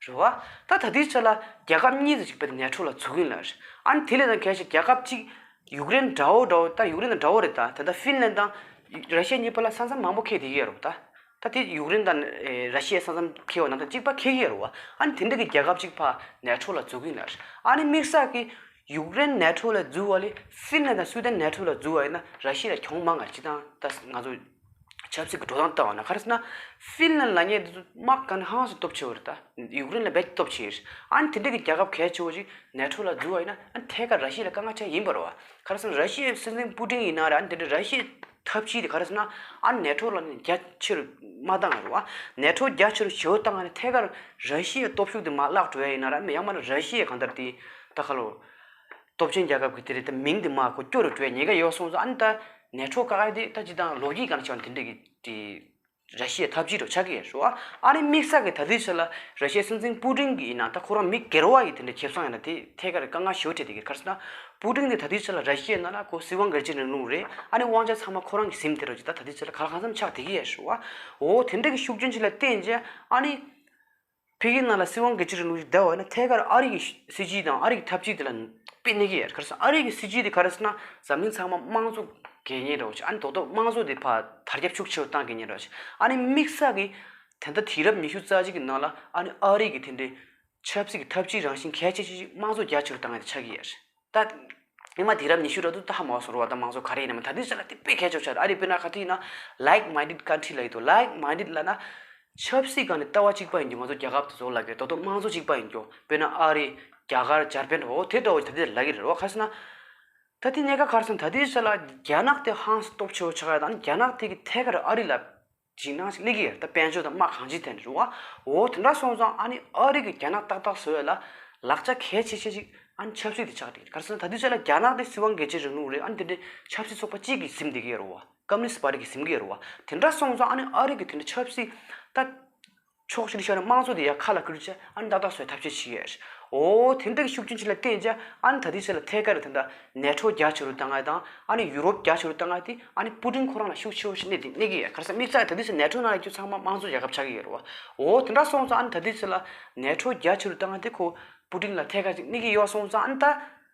རུ་བ། ད་ད་ལྟའི་ཆ་ལ་རྒྱལ་ཁབ་གཉིས་ཙམ་ཅིག་པའི་ནེ་ཊོ་ལ་འཛུལ་ཡིན་ལ་རེད། ཨ་ནི་དེ་ལས་ད་གལ་ཆེ་རྒྱལ་ཁབ་གཅིག་ཡུཀ་རེན་འདྲ་བོ་འདྲ་བོ་ད་ཡུཀ་རེན་དང་འདྲ་བོ་རེད། ད་ད་ལྟ་ཧྥིན་ལན་དང་ར་ཤི་ཡ་གཉིས་པོ་ལ་ས་མཚམས་མང་པོ་འཁེལ་བསྡད་ཀྱི་ཡོད་རེད་ད། ད་དེ་ཡུཀ་རེན་དང་ཨེ་ར་ཤི་ཡའི་ས་མཚམས་འཁེལ་བ་ནང་དང་གཅིག་པ་འཁེལ་གྱི་ཡོད་རེད་བ། ཨ་ནི་དེ་འདྲ་གི་རྒྱལ་ཁབ་གཅིག་ཕར་ནེ་ཊོ་ལ་འཛུལ་གྱི་ཡོད་རེད། ཨ་ནི་དམིགས་བསལ་གྱི་ ཡུཀ་རེན་ནེ་ཊོ་ལ་འཛུལ་བ་ལས་ཧྥིན་ལན་དང་སུའེ་ཏན་ནེ་ཊོ་ལ་འཛུལ་བ་ཡིན་ན་ར་ཤི་ཡ་ལ་གྱོང་མང་ང་། སྤྱིར་བཏང་ད་ང་ཚོ་ཆབ་སྲིད་ཀྱི་འགྲོ་སྟངས་ལྟ་བ་ན། ག་རེ་ཟེར་ན་ཧྥིན་ལན་ལབ་མཁན་དེ་ཚོ་དམག་ག་ནས་ཧང་སང་སྟོབས་ཆེ་བ་རེད། ད་ཡུཀ་རེན་ལ་རྦད་སྟོབས་ཆེ་རེད། ཨ་ནི་དེ་འདྲ་གི་རྒྱལ་ཁབ་གལ་ཆེ་བོ་ཅིག་ནེ་ཊོ་ལ་འཛུལ་བ་ཡིན་ན་ཨ་ནི་ཐད་ཀར་ར་ཤི་ཡ་ལ་དཀའ་ངལ་ཆེ་ཡིན་པ་རེད་བ། ག་རེ་ཟེར་ན་ར་ཤི་ཡའི་སྲིད་འཛིན་པུ་ཏིན་ཡིན་ན་རེད། ཨ་ནི་དེ་འདྲ་ར་ཤི་ཡའི་ཐབས་ཇུས་དེ་ག་རེ་ཟེར་ན་ཨ་ནི་ནེ་ཊོ་ལ་ནི་རྒྱ་ཆེ་རུ་མ་བཏང་ཡ་རེད་བ། ནེ་ཊོ་རྒྱ་ཆེ་རུ་ཞེ་པོ་བཏང་ཡ་ནི་ཐད་ཀར་ར་ཤི་ཡའི་སྟོབས་ཤུགས་དེ་མར་བརླག་འགྲོ་ཡ་ཡིན་ན་རེད། ཨ་ནི་ཡང་མིན་ན་ར་ཤི་ཡའི་གང་ལྟར་དེ་ད་ག་ལོ། སྟོབས་ཆེན་རྒྱལ་ཁབ་ཀྱི་དེ་རེད། ད་མིང་དེ་མར་ཁོ་སྐྱོ་རུ་འགྲོ་ཡ་ཉེན་ཁ་ཡོད་སོང་ཙང་། ཨ་ནི་ད་ནེ་ཊོ་བཀག་ཡ་དེ་ད་ཅི་དང་ལོ་རྒྱུས་སྒང་ནས་བྱས་པ་དེ་འདྲ་གི་དེ་ར་ཤི་ཡའི་ཐབས་ཇུས་འདྲ་ཆགས་ཀྱི་ཡོད་རེད་བ། ཨ་ནི་དམིགས་བསལ་གྱི་ད་ལྟའི་ཆ་ལ་ར་ཤི་ཡའི་སྲིད་འཛིན་པུ་ཏིན་གྱི་ཡིན་ན་ད་ཁོ་རང་མི་སྒེར་བ་ཡི་དེ་འདྲ་ཁེ་བཟང་ཡིན་ན་དེ་ཐད་ཀར་དཀའ་ངལ་ཞེ་པོ་འཕྲད་བསྡད་ཀྱི་རེད། ག་རེ་ཟེར་ན་པུ་ཏིན་དེ་ད་ལྟའི་ཆ་ལ་ར་ཤི་ཡའི་ནང་ལ་ཁོ་སྲིད་དབང་སྒེར་གཅོད་རིང་ལུགས་རེད། ཨ་ནི་དབང་ཆ་ཚང་མ་ཁོ་རང་གི་ཟིན་བསྡད་རོགས་ཅིག་ད་ད་ལྟའི་ཆ་ལ་ག་ལ་གང་འཚམ་ཆགས་བསྡད་ཀྱི་ཡོད་རེད་བ། འོ་དེ་འདྲ་གི་ཤུགས་རྐྱེན་ཅིག་ལ་བརྟེན་བྱས་ཨ་ནི། ཕ་གིའི་ནང་ལ་སྲིད་དབང་སྒེར་གཅོད་རིང་ལུགས་ཤིག་བསྡད་པ་ཡིན་ན་ཐད་ཀར་ཨ་རི་གི་སྲིད་ཇུས་དང་ཨ་རི་གི་ཐབས་ཇུས་དེ་ལ་དཔེ་གནོད་ཀྱི་ཡོད། ག་རེ་ཟེར་ན་ཨ་རི་གི་སྲིད་ཇུས་དེ་ག་རེ་ཟེར་ན་འཛམ་གླིང་ཚང་མ་དམངས་གཙོ་རྒྱལ་ཉེན་རེད་བ། ཨ་ནི་རྡོག་རྡོག་དམངས་གཙོ་དེ་ཕར་དར་ཁྱབ་ཤུགས་ཆེ་རུ་བཏང་རྒྱུ་ཡིན་རེད་བ། ཨ་ནི་དམིགས་བསལ་གྱི་ད་ལྟ་དུས་རབས་ཉི་ཤུ་རྩ་གཅིག་གི་ནང་ལ་ཨ་ནི་ཨ་རི་གི་དེ་འདྲའི་ཆབ་སྲིད་ཀྱི་ཐབས་ཇུས་རང་བཞིན་གལ་ཆེ་ཤོས་ཅིག་དམངས་གཙོ་རྒྱ་ཆེ་རུ་བཏང་ཡ་དེ་ཆགས་ཀྱི་ཡོད་རེད། ད། སྔོན་མ་དུས་རབས་ཉི་ཤུ་ར་དུ་ད་ཧ་མ་བ་སོང་ར་བ། ད་དམངས་གཙོ་ག་རེ་ཡིན་ནམ། ད་ལྟའི་ཆ་ལ་དེ་དཔེ་གལ་ཆེ་ཆགས། ཨ་རི་དཔེར་ན་ག་དུས་ཡིན་ན་like minded country ལབ་ཡོད་དོ། like minded ལབ་ན་ཆབ་སྲིད་སྒང་ནས་ལྟ་བ་གཅིག་པ་ཡིན་རྒྱུ། ང་ཚོ་རྒྱལ་ཁབ་དེ་ཚོ་ལབ་ཀྱི་རེད། ད་དུང་དམངས་གཙོ་གཅིག་པ་ཡིན་རྒྱུ། དཔེར་ན་ཨ་རི། རྒྱ་གར། འཇར་པན་འོ་དེ་འདྲ་བོ་ད་ལྟའི་ལབ་ཀྱི་རེད་ར་བ། ག་རེ་ཟེར་ན། ད་དེ་གནད་འགག་ག་རེ་ཟེར་ན་ད་ལྟའི་ཆ་ལ་རྒྱ་ནག་དེ་ཧང་སང་སྟོབས་ཆེ་བོ་ཆགས་ཡ་དང་རྒྱ་ནག་དེ་གི་ཐད་ཀར་ཨ་རི་ལ། ཇིང་ནང་ཞིག་སླེབས་ཀྱི་ཡོད་རེད། ད་དཔལ་འབྱོར་དང་དམག་གང་ཅིའི་ཐད་ནས་རེད་བ། འོ་དེ་འདྲ་སོང་ཙང་ཨ་ནི་ཨ་རི་གིས་རྒྱ་ནག་ཏག་ཏག་བཟོ་ཡ་ལ་ལག་ཆ་གལ་ཆེ་ཤོས་ཤིག་ཨ་ནི་ཆབ་སྲིད་དེ་ཆགས་ཀྱི་རེད། ག་རེ་ཟེར་ན་ད་དུས་ཚོད་ལ་རྒྱ་ནག་དེ་སྲིད་དབང་སྒེར་གཅོད་རིང་ལུགས་རེད། ཨ་ནི་དེ་འདྲའི་ཆབ་སྲིད་ཚོགས་པ་གཅིག་གིས་ཟིན་བསྡད་ཀྱི་ཡོད་རེད་བ། ཀམ་མུ་ནིསྟ་པར་ཊི་གིས་ཟིན་གྱི་ཡོད་རེད་བ། དེ་འདྲ་སོང་ཙང་ཨ་ནི་ཨ་རི་གིས་དེ་འདྲ་ཆབ་སྲིད་ད། ཕྱོགས་གཅིག་ནས་བཤད་ན་དམངས་གཙོ་དེ་ཡར་ཁ་ལ་བསྐུར་བྱས་ཨ་ནི་ཏག་ཏག་བཟོ་ཡ་ཐབས་ཤེས་བྱེད་ཀྱི་ཡོད་རེད། འོ་དེ་འདྲ་གི་ཤུགས་རྐྱེན་ཅིག་ལ་བརྟེན་བྱས་ཨ་ནི་ད་ལྟའི་ཆ་ལ་ཐད་ཀར་དེ་འདྲ་ནེ་ཊོ་རྒྱ་ཆེ་རུ་བཏང་ཡ་དང་ཨ་ནི་ཡུ་རོབ་རྒྱ་ཆེ་རུ་བཏང་ཡ་དེ་ཨ་ནི་པུ་ཏིན་ཁོ་རང་ལ་ཤུགས་ཆེ་བོ་ཞིག་གནས་དེ་གནས་ཀྱི་ཡོད། ག་རེ་ཟེར་ན་དམིགས་བསལ་ད་ལྟའི་ཆ་ནེ་ཊོ་ནང་ལ་ཁྱོད་ཚང་མ་དམངས་གཙོ་རྒྱལ་ཁབ་ཆགས་ཀྱི་ཡོད་རེད་བ། འོ་དེ་འདྲ་སོང་ཙང་ཨ་ནི་ད་ལྟའི་ཆ་ལ་ནེ་ཊོ་རྒྱ་ཆེ་རུ་བཏང་ཡ་དེ་ཁོ་པུ་ཏིན་ལ་ཐད་ཀར་ཅིག་གནས་ཀྱི་ཡོད་སོང་ཙང་ཨ་ནི་ད།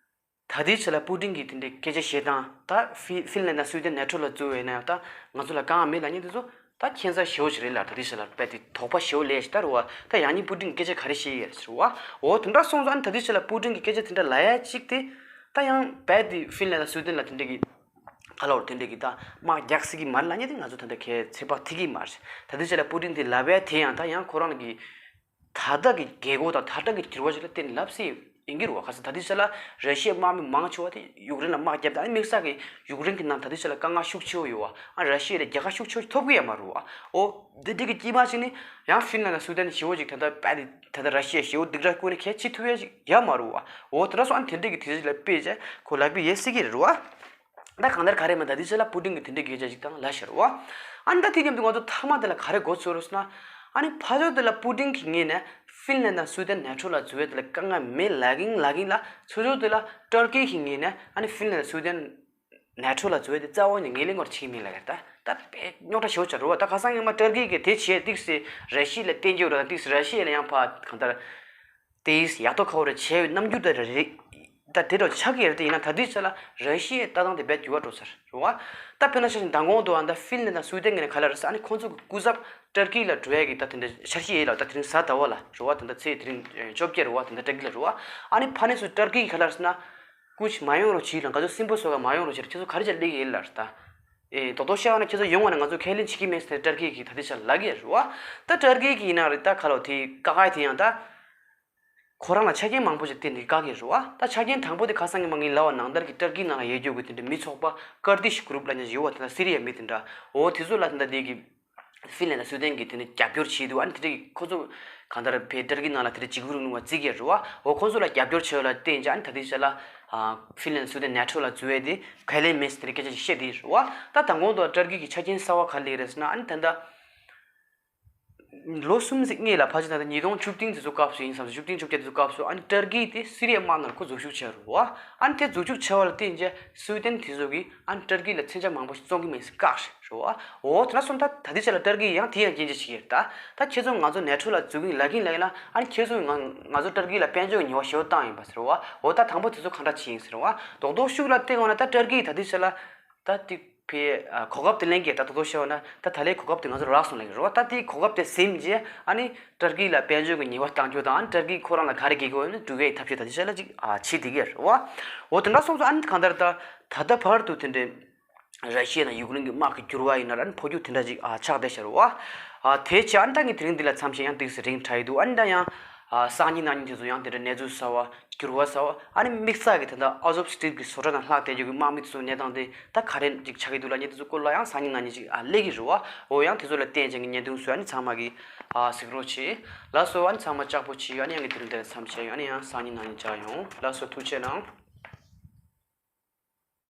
ད་ལྟའི་ཆ་ལ་པུ་ཏིན་གྱིས་དེ་འདྲའི་སྐད་ཆ་བཤད་སྟངས་ད་ཧྥི་ཧྥིན་ལན་དང་སུའེ་ཏན་ནེ་ཊོ་ལ་འཛུལ་བས་ན་ཡང་ད་ང་ཚོ་ལ་དཀའ་ངལ་མེད་ལབ་མཁན་དེ་ཚོ་ད་ཁྱད་མཚར་ཞེ་པོ་ཞིག་རེད་ལ། ད་ལྟའི་ཆ་ལ་རྦད་དེ་དོགས་པ་ཞེ་པོ་སླེབས་ཤག་ད་རེད་བ། ད་ཡང་སྙིང་པུ་ཏིན་གྱིས་སྐད་ཆ་ག་རེ་བཤད་ཡོད་རེད་ཟེར་བ། འོ་དེ་འདྲ་སོང་ཙང་ཨ་ནི་ད་ལྟའི་ཆ་ལ་པུ་ཏིན་གྱིས་སྐད་ཆ་དེ་འདྲ་ལབ་ཡ་གཅིག་དེ་ད་ཡང་རྦད་དེ་ཧྥིན་ལན་དང་སུའེ་ཏན་ལ་དེ་འདྲ་གི་ག་ལ་བར་དེ་འདྲ་གི་ད་དམག་རྒྱག་སྲིད་ཀྱི་མ་རེད་ལབ་མཁན་དེ་ང་ཚོ་ད་ལྟ་གའི་ཚོད་དཔག་ཐིག་གི་མ་རེད། ད་ལྟའི་ཆ་ལ་པུ་ཏིན་དེ་ལབ་ཡ་དེ་ཡང་ད་ཡང་ཁོ་རང་གི་ད་ལྟ་གི་རྒྱལ་སྒོ་དང་ད་ལྟ་གི་འགྱུར་བ་ཞིག་ལ་བརྟེན་ནས་ལབ་སྲིད་ཡིན་གྱི་རེད་བ། ག་ས་ད་ལྟའི་ཆ་ལ་ར་ཤི་ཡའི་དམག་མི་མང་ཆེ་བ་དེ་ཡུཀ་རེན་ལ་དམག་བརྒྱབ་སྟེ་ཨ་ནི་དམིགས་བསལ་གྱི་ཡུཀ་རེན་གྱི་ནང་ད་ལྟའི་ཆ་ལ་དཀའ་ངལ་ཤུགས་ཆེ་བོ་ཡོད་བ། ཨ་ར་ཤི་ཡ་ལ་རྒྱལ་ཁ་ཤུགས་ཆེ་བོ་ཐོབ་གི་ཡོད་མ་རེད་བ། འོ་འདི་འདྲ་གི་དཀྱིལ་མ་ཞིག་ནི་ཡང་ཧྥིན་ལན་དང་སུའེ་ཏན་ཞེ་བོ་ཅིག་ད་ལྟ་རྦད་དེ་ད་ལྟ་ར་ཤི་ཡ་ཞེ་བོ་སྡུག་ར་ཀུན་ནས་གལ་ཆེ་ཐུབ་ཡ་ཞིག་ཡོད་མ་རེད་བ། འོ་དེ་འདྲ་སོང་ཨ་ནི་དེ་འདྲ་གི་དུས་ཚོད་ཅིག་ལ་དཔེ་བྱས་ཁོ་ལབ་ཀྱི་ཡོད་སྲིད་ཀྱི་རེད་བ། ད་གང་ལྟར་ག་རེ་མིན་ད་དེ་ཚོ་ལ་པུ་ཏིན་གྱིས་དེ་འདྲའི་སྐད་ཆ་ཞིག་བཏང་ལབ་ཤར་བ། ཨ་ནི་ད་དེ་མཉམ་དུ་ང་ཚོ་མཐའ་མ་དེ་ལ་ག་རེ་མགོ་ཚོས་རོགས་ཟེར་ན། ཨ་ནི་ཕར་ཕྱོགས་དེ་ལ་པུ་ཏིན་གྱི་ངོས་ནས་ཧྥིན་ལན་དང་སུའེ་ཏན་ནེ་ཊོ་ལ་འཛུལ་བའི་དེ་ལ་དཀའ་ངལ་མེད་ལབ་ཀྱིན་ལབ་ཀྱིན་ལ་ཚུར་ཕྱོགས་དེ་ལ་ཏུར་ཀི་གི་ངོས་ནས་ཨ་ནི་ཧྥིན་ལན་དང་སུའེ་ཏན་ནེ་ཊོ་ལ་འཛུལ་བའི་དེ་རྩ་བ་ནས་ངོས་ལེན་སྐོར་བྱེད་ཀྱི་མེད་ལབ་ཀྱི་རེད། ད་ད་དཔེ་རྙོག་དྲ་ཞེ་པོ་ཆགས་རེད་བ། ད་ཁ་སང་ཉི་མ་ཏུར་ཀི་གིས་དེ་བྱས་ཏིག་སེ་ར་ཤི་ཡ་ལ་བསྟན་རྒྱུ་རེད། ཏིག་སེ་ར་ཤི་ཡ་ལ་ཡང་ཕར་གང་ལྟར། དེས་ཡག་ཐོག་ཁ་བོ་རེ་བྱས་ཡོད་རྣམ་འགྱུར་དེ་རེད། ད་དེ་འདྲ་ཆགས་ཀྱི་ཡོད་རེད་དེ་ཡིན་ན་ད་ལྟའི་ཆ་ལ་ར་ཤི་ཡའི་ལྟ་སྟངས་དེ་རྦད་འགྱུར་བ་འགྲོ་ཚར་རེད་བ། ད་དཔེར་ན་ཆ་བཞག་མདང་དགོང་དུ་ཨ་ད་ཧྥིན་ལན་དང་སུའེ་ཏན་གྱི་ནས་ག་ལ་རེད་ཟེར་ཨ་ནི་ཁོང་ཚོ་གི་སྐུ་ཚབ་ཏུར་ཀི་ལ་འགྲོ་ཡ་གི་ད་དེ་འདྲ་འཆར་གཞི་ཡོད་ལ་ད་དེ་རིང་གཟའ་ཟླ་བ་ལ་རེད་བ། ད་ད་ཚེས་དེ་རིང་བཅོ་བརྒྱད་རེད་བ། ད་ད་ཏུར་ཀི་ལ་རེད་བ། ཨ་ནི་ཕ་ནས་སུ་ཏུར་ཀི་གི་ག་ལ་རེད་ཟེར་ན། སྐུ་མཁྱེན་མ་ཡོང་རོགས་བྱེད་ལ་ང་ཚོ་སིམ་པོ་བཟོ་ག་མ་ཡོང་རོགས་བྱེད་ལ་ཁྱེད་ཚོ་ག་རེ་བྱས་སླེབས་ཡིན་ལ་རེད་ད། ཨེ་རྡོག་རྡོག་བཤད་ན་ཁྱེད་ཚོ་ཡོང་བ་ན་ང་ཚོ་ཁས་ལེན་བྱེད་ཀྱི་མེད་ཟེར་ཏུར་ཀི་གིས་ད་ལྟའི་ཆར་ལབ་ཀྱི་རེད་བ། ད་ཏུར་ཀི་གིས་ཡིན་ན་རེད་ད་ག་ལོ་དེ་བཀག་ཡ་དེ་ཡང་ད། ཁོ་རང་ལ་ཆ་རྐྱེན་མང་པོ་ཞིག་བསྟན་ནས་བཀག་གི་རེད་བ། ད་ཆ་རྐྱེན་དང་པོ་དེ་ཁ་སང་ཉི་མ་ངས་ལབ་པ་ནང་ལྟར་གྱི་ཏུར་ཀི་ནང་ལ་ཡོད་རྒྱུ་གི་དེ་འདྲ་མི་ཚོགས་པ་ཀར་དིཤ་གུ་རུབ་ལབ་མཁན་ཞིག་ཡོད་བ། དེ་འདྲ་སི་རི་ཡའི་མི་དེ་འདྲ། འོ་དེ་ཚོ་ལ་དེ་འདྲ་དེ་གི་ཧྥིན་ལན་དང་སུའེ་ཏན་གྱིས་དེ་འདྲ་རྒྱབ་སྐྱོར་བྱེད་འདུག་ཨ་ནི་དེ་འདྲ་གི་ཁོ་ཚོ་གང་ལྟར་བས་ཏུར་ཀི་ནང་ལ་དེ་འདྲ་འཇིགས་སྐུལ་རིང་ལུགས་པ་བརྩི་གི་རེད་བ། འོ་ཁོ་ཚོ་ལ་རྒྱབ་སྐྱོར་བྱས་པ་ལ་བརྟེན་བྱས་ཨ་ནི་ད་ལྟའི་ཆ་ལ་ཧྥིན་ལན་དང་སུའེ་ཏན་ནེ་ཊོ་ལ་འཛུལ་བའི་དེ་ཁས་ལེན་མེད་ཟེར་དེ་འདྲ་སྐད་ཆ་ཞིག་བཤད་དེ་རེད་བ། ད་དང་གོང་དུ་ཏུར་ཀི་གི་ཆ་རྐྱེན་གསར་བ་ག་རེ་སླེབས་རེད་ཟེར་ན་ཨ་ནི་ད་ལྟ། ལོ་གསུམ་ཙམ་སྔོན་ལ་ཕལ་ཆེར་ད་ལྟ་ཉིས་སྟོང་བཅུ་བདུན་དེ་ཚོ་སྐབས་སུ་ཡིན་བསམ་སོང་། བཅུ་བདུན་བཅོ་བརྒྱད་དེ་ཚོ་སྐབས་སུ་ཨ་ནི་ཏུར་ཀི་དེ་སི་རི་ཡའི་དམག་ནང་ཁོ་འཛུལ་ཞུགས་བྱས་རེད་བ། ཨ་ནི་དེ་འཛུལ་ཞུགས་བྱས་པ་ལ་བརྟེན་བྱས་སུའེ་ཏན་དེ་ཚོ་གིས་ཨ་ནི་ཏུར་ཀི་ལ་མཚོན་ཆ་མང་པོ་ཞིག་བཙོང་གི་མེད་ཟེར་བཀག་རེད་བ། འོ་དེ་འདྲ་སོང་ད་ད་ལྟའི་ཆ་ལ་ཏུར་ཀི་ཡང་དེ་ཡང་སྐྱོན་ཆ་བྱེད་ཀྱི་རེད་ད། ད་ཁྱེད་ཚོ་ང་ཚོ་ནེ་ཊོ་ལ་འཛུལ་གྱི་ཡིན་ལབ་ཀྱིན་ལབ་ཀྱིན་ལ་ཨ་ནི་ཁྱེད་ཚོ་ང་ང་ཚོ་ཏུར་ཀི་ལ་དཔལ་འབྱོར་གྱི་ཉེས་པ་ཞེ་པོ་བཏང་ཡིན་པ་ཟེར་བ། འོ་ད་དང་པོ་དེ་ཚོ་གང་འདྲ་བྱེད་ཡིན་ཟེར་བ། རྡོག་རྡོག་ཤུགས་ལ་བལྟས་ཡོང་ན་ད་ཏུར་ཀི་ད་ལྟའི་ཆ་ལ་ད་དེ། ཕའི་ཨ་གོ་སྐབས་དེ་ལེན་གྱི་ད་དོ་དོ་ཤེས་པ་ན་ད་ད་ལའི་གོ་སྐབས་དེ་ང་ཚོ་རག་སོང་ལབ་ཀྱི་རེད་བ། ད་དེའི་གོ་སྐབས་དེ་ཟིན་རྗེས་ཨ་ནི་ཏར་ཀི་ལ་དཔལ་འབྱོར་གྱི་ཉེས་པ་གཏང་རྒྱུ་དང་ཨ་ནི་ཏར་ཀི་ཁོ་རང་ལ་ག་རེ་དགོས་ཀྱི་ཡོད་ན་འགྲུལ་བའི་ཐབས་ཤེས་ད་ཅི་བྱས་ལ་ཅིག་ཨ་བྱེད་བསྡད་ཀྱི་རེད་བ། འོ་དེ་འདྲ་སོང་ཙང་ཨ་ནི་གང་ལྟར་ད་ད་ལྟ་བར་དུ་དེ་འདྲའི་ར་ཤི་ཡ་དང་ཡུཀ་རེན་གྱི་དམག་གི་འགྱུར་བ་ཡིན་ན་ར་ཨ་ནི་འཕོ་འགྱུར་དེ་འདྲ་ཅིག་ཨ་ཆགས་བསྡད་ཤག་རེད་བ། ཨ་དེ་བྱས་ཨ་ནི་ད་ངས་དེ་རིང་འདི་ལ་མཚམས་བཞག་ཡང་ཏོག་ཙམ་རིང་དྲགས་ཀྱི་འདུག་ཨ་ནི་ད་ཡང་ཨ་སང་ཉིན་གནངས་ཉིན་དེ་ཚོ་ཡང་དེ་འདྲ་གནས་ཚུལ་གསར་བ། འགྱུར་བ་གསར་བ། ཨ་ནི་དམིགས་བསལ་གྱི་ད་ལྟ་ཨ་ཟོབ་སི་ཊི་རི་གི་བཟོ་གྲྭ་ནང་ལྷག་བསྡད་རྒྱུ་གི་དམག་མི་དེ་ཚོའི་གནས་སྟངས་དེ་ད་ག་རེ་ཅིག་ཆགས་ཀྱི་འདུག་ལབ་མཁན་དེ་ཚོ་སྐོར་ལ་ཡང་སང་ཉིན་གནངས་ཉིན་ཅིག་ཨ་སླེབས་ཀྱི་རེད་བ། འོ་ཡང་དེ་ཚོ་ལ་བརྟེན་བྱས་ཀྱི་བརྙན་ཐུང་བཟོས་ཨ་ནི་ཚང་མ་གིས་ཨ་གཟིགས་རོགས་བྱེད། ལགས་སོ། ཨ་ནི་ཚང་མ་ལྕགས་པོ་བྱེད། ཨ་ནི་ཡང་གི་དེ་རིང་འདིར་མཚམས་བཞག་ཡོད། ཨ་ནི་ཡང་སང་ཉིན་གནངས་ཉིན་མཇལ་ཡོང་། ལགས་སོ། ཐུགས་རྗེ་གནང་།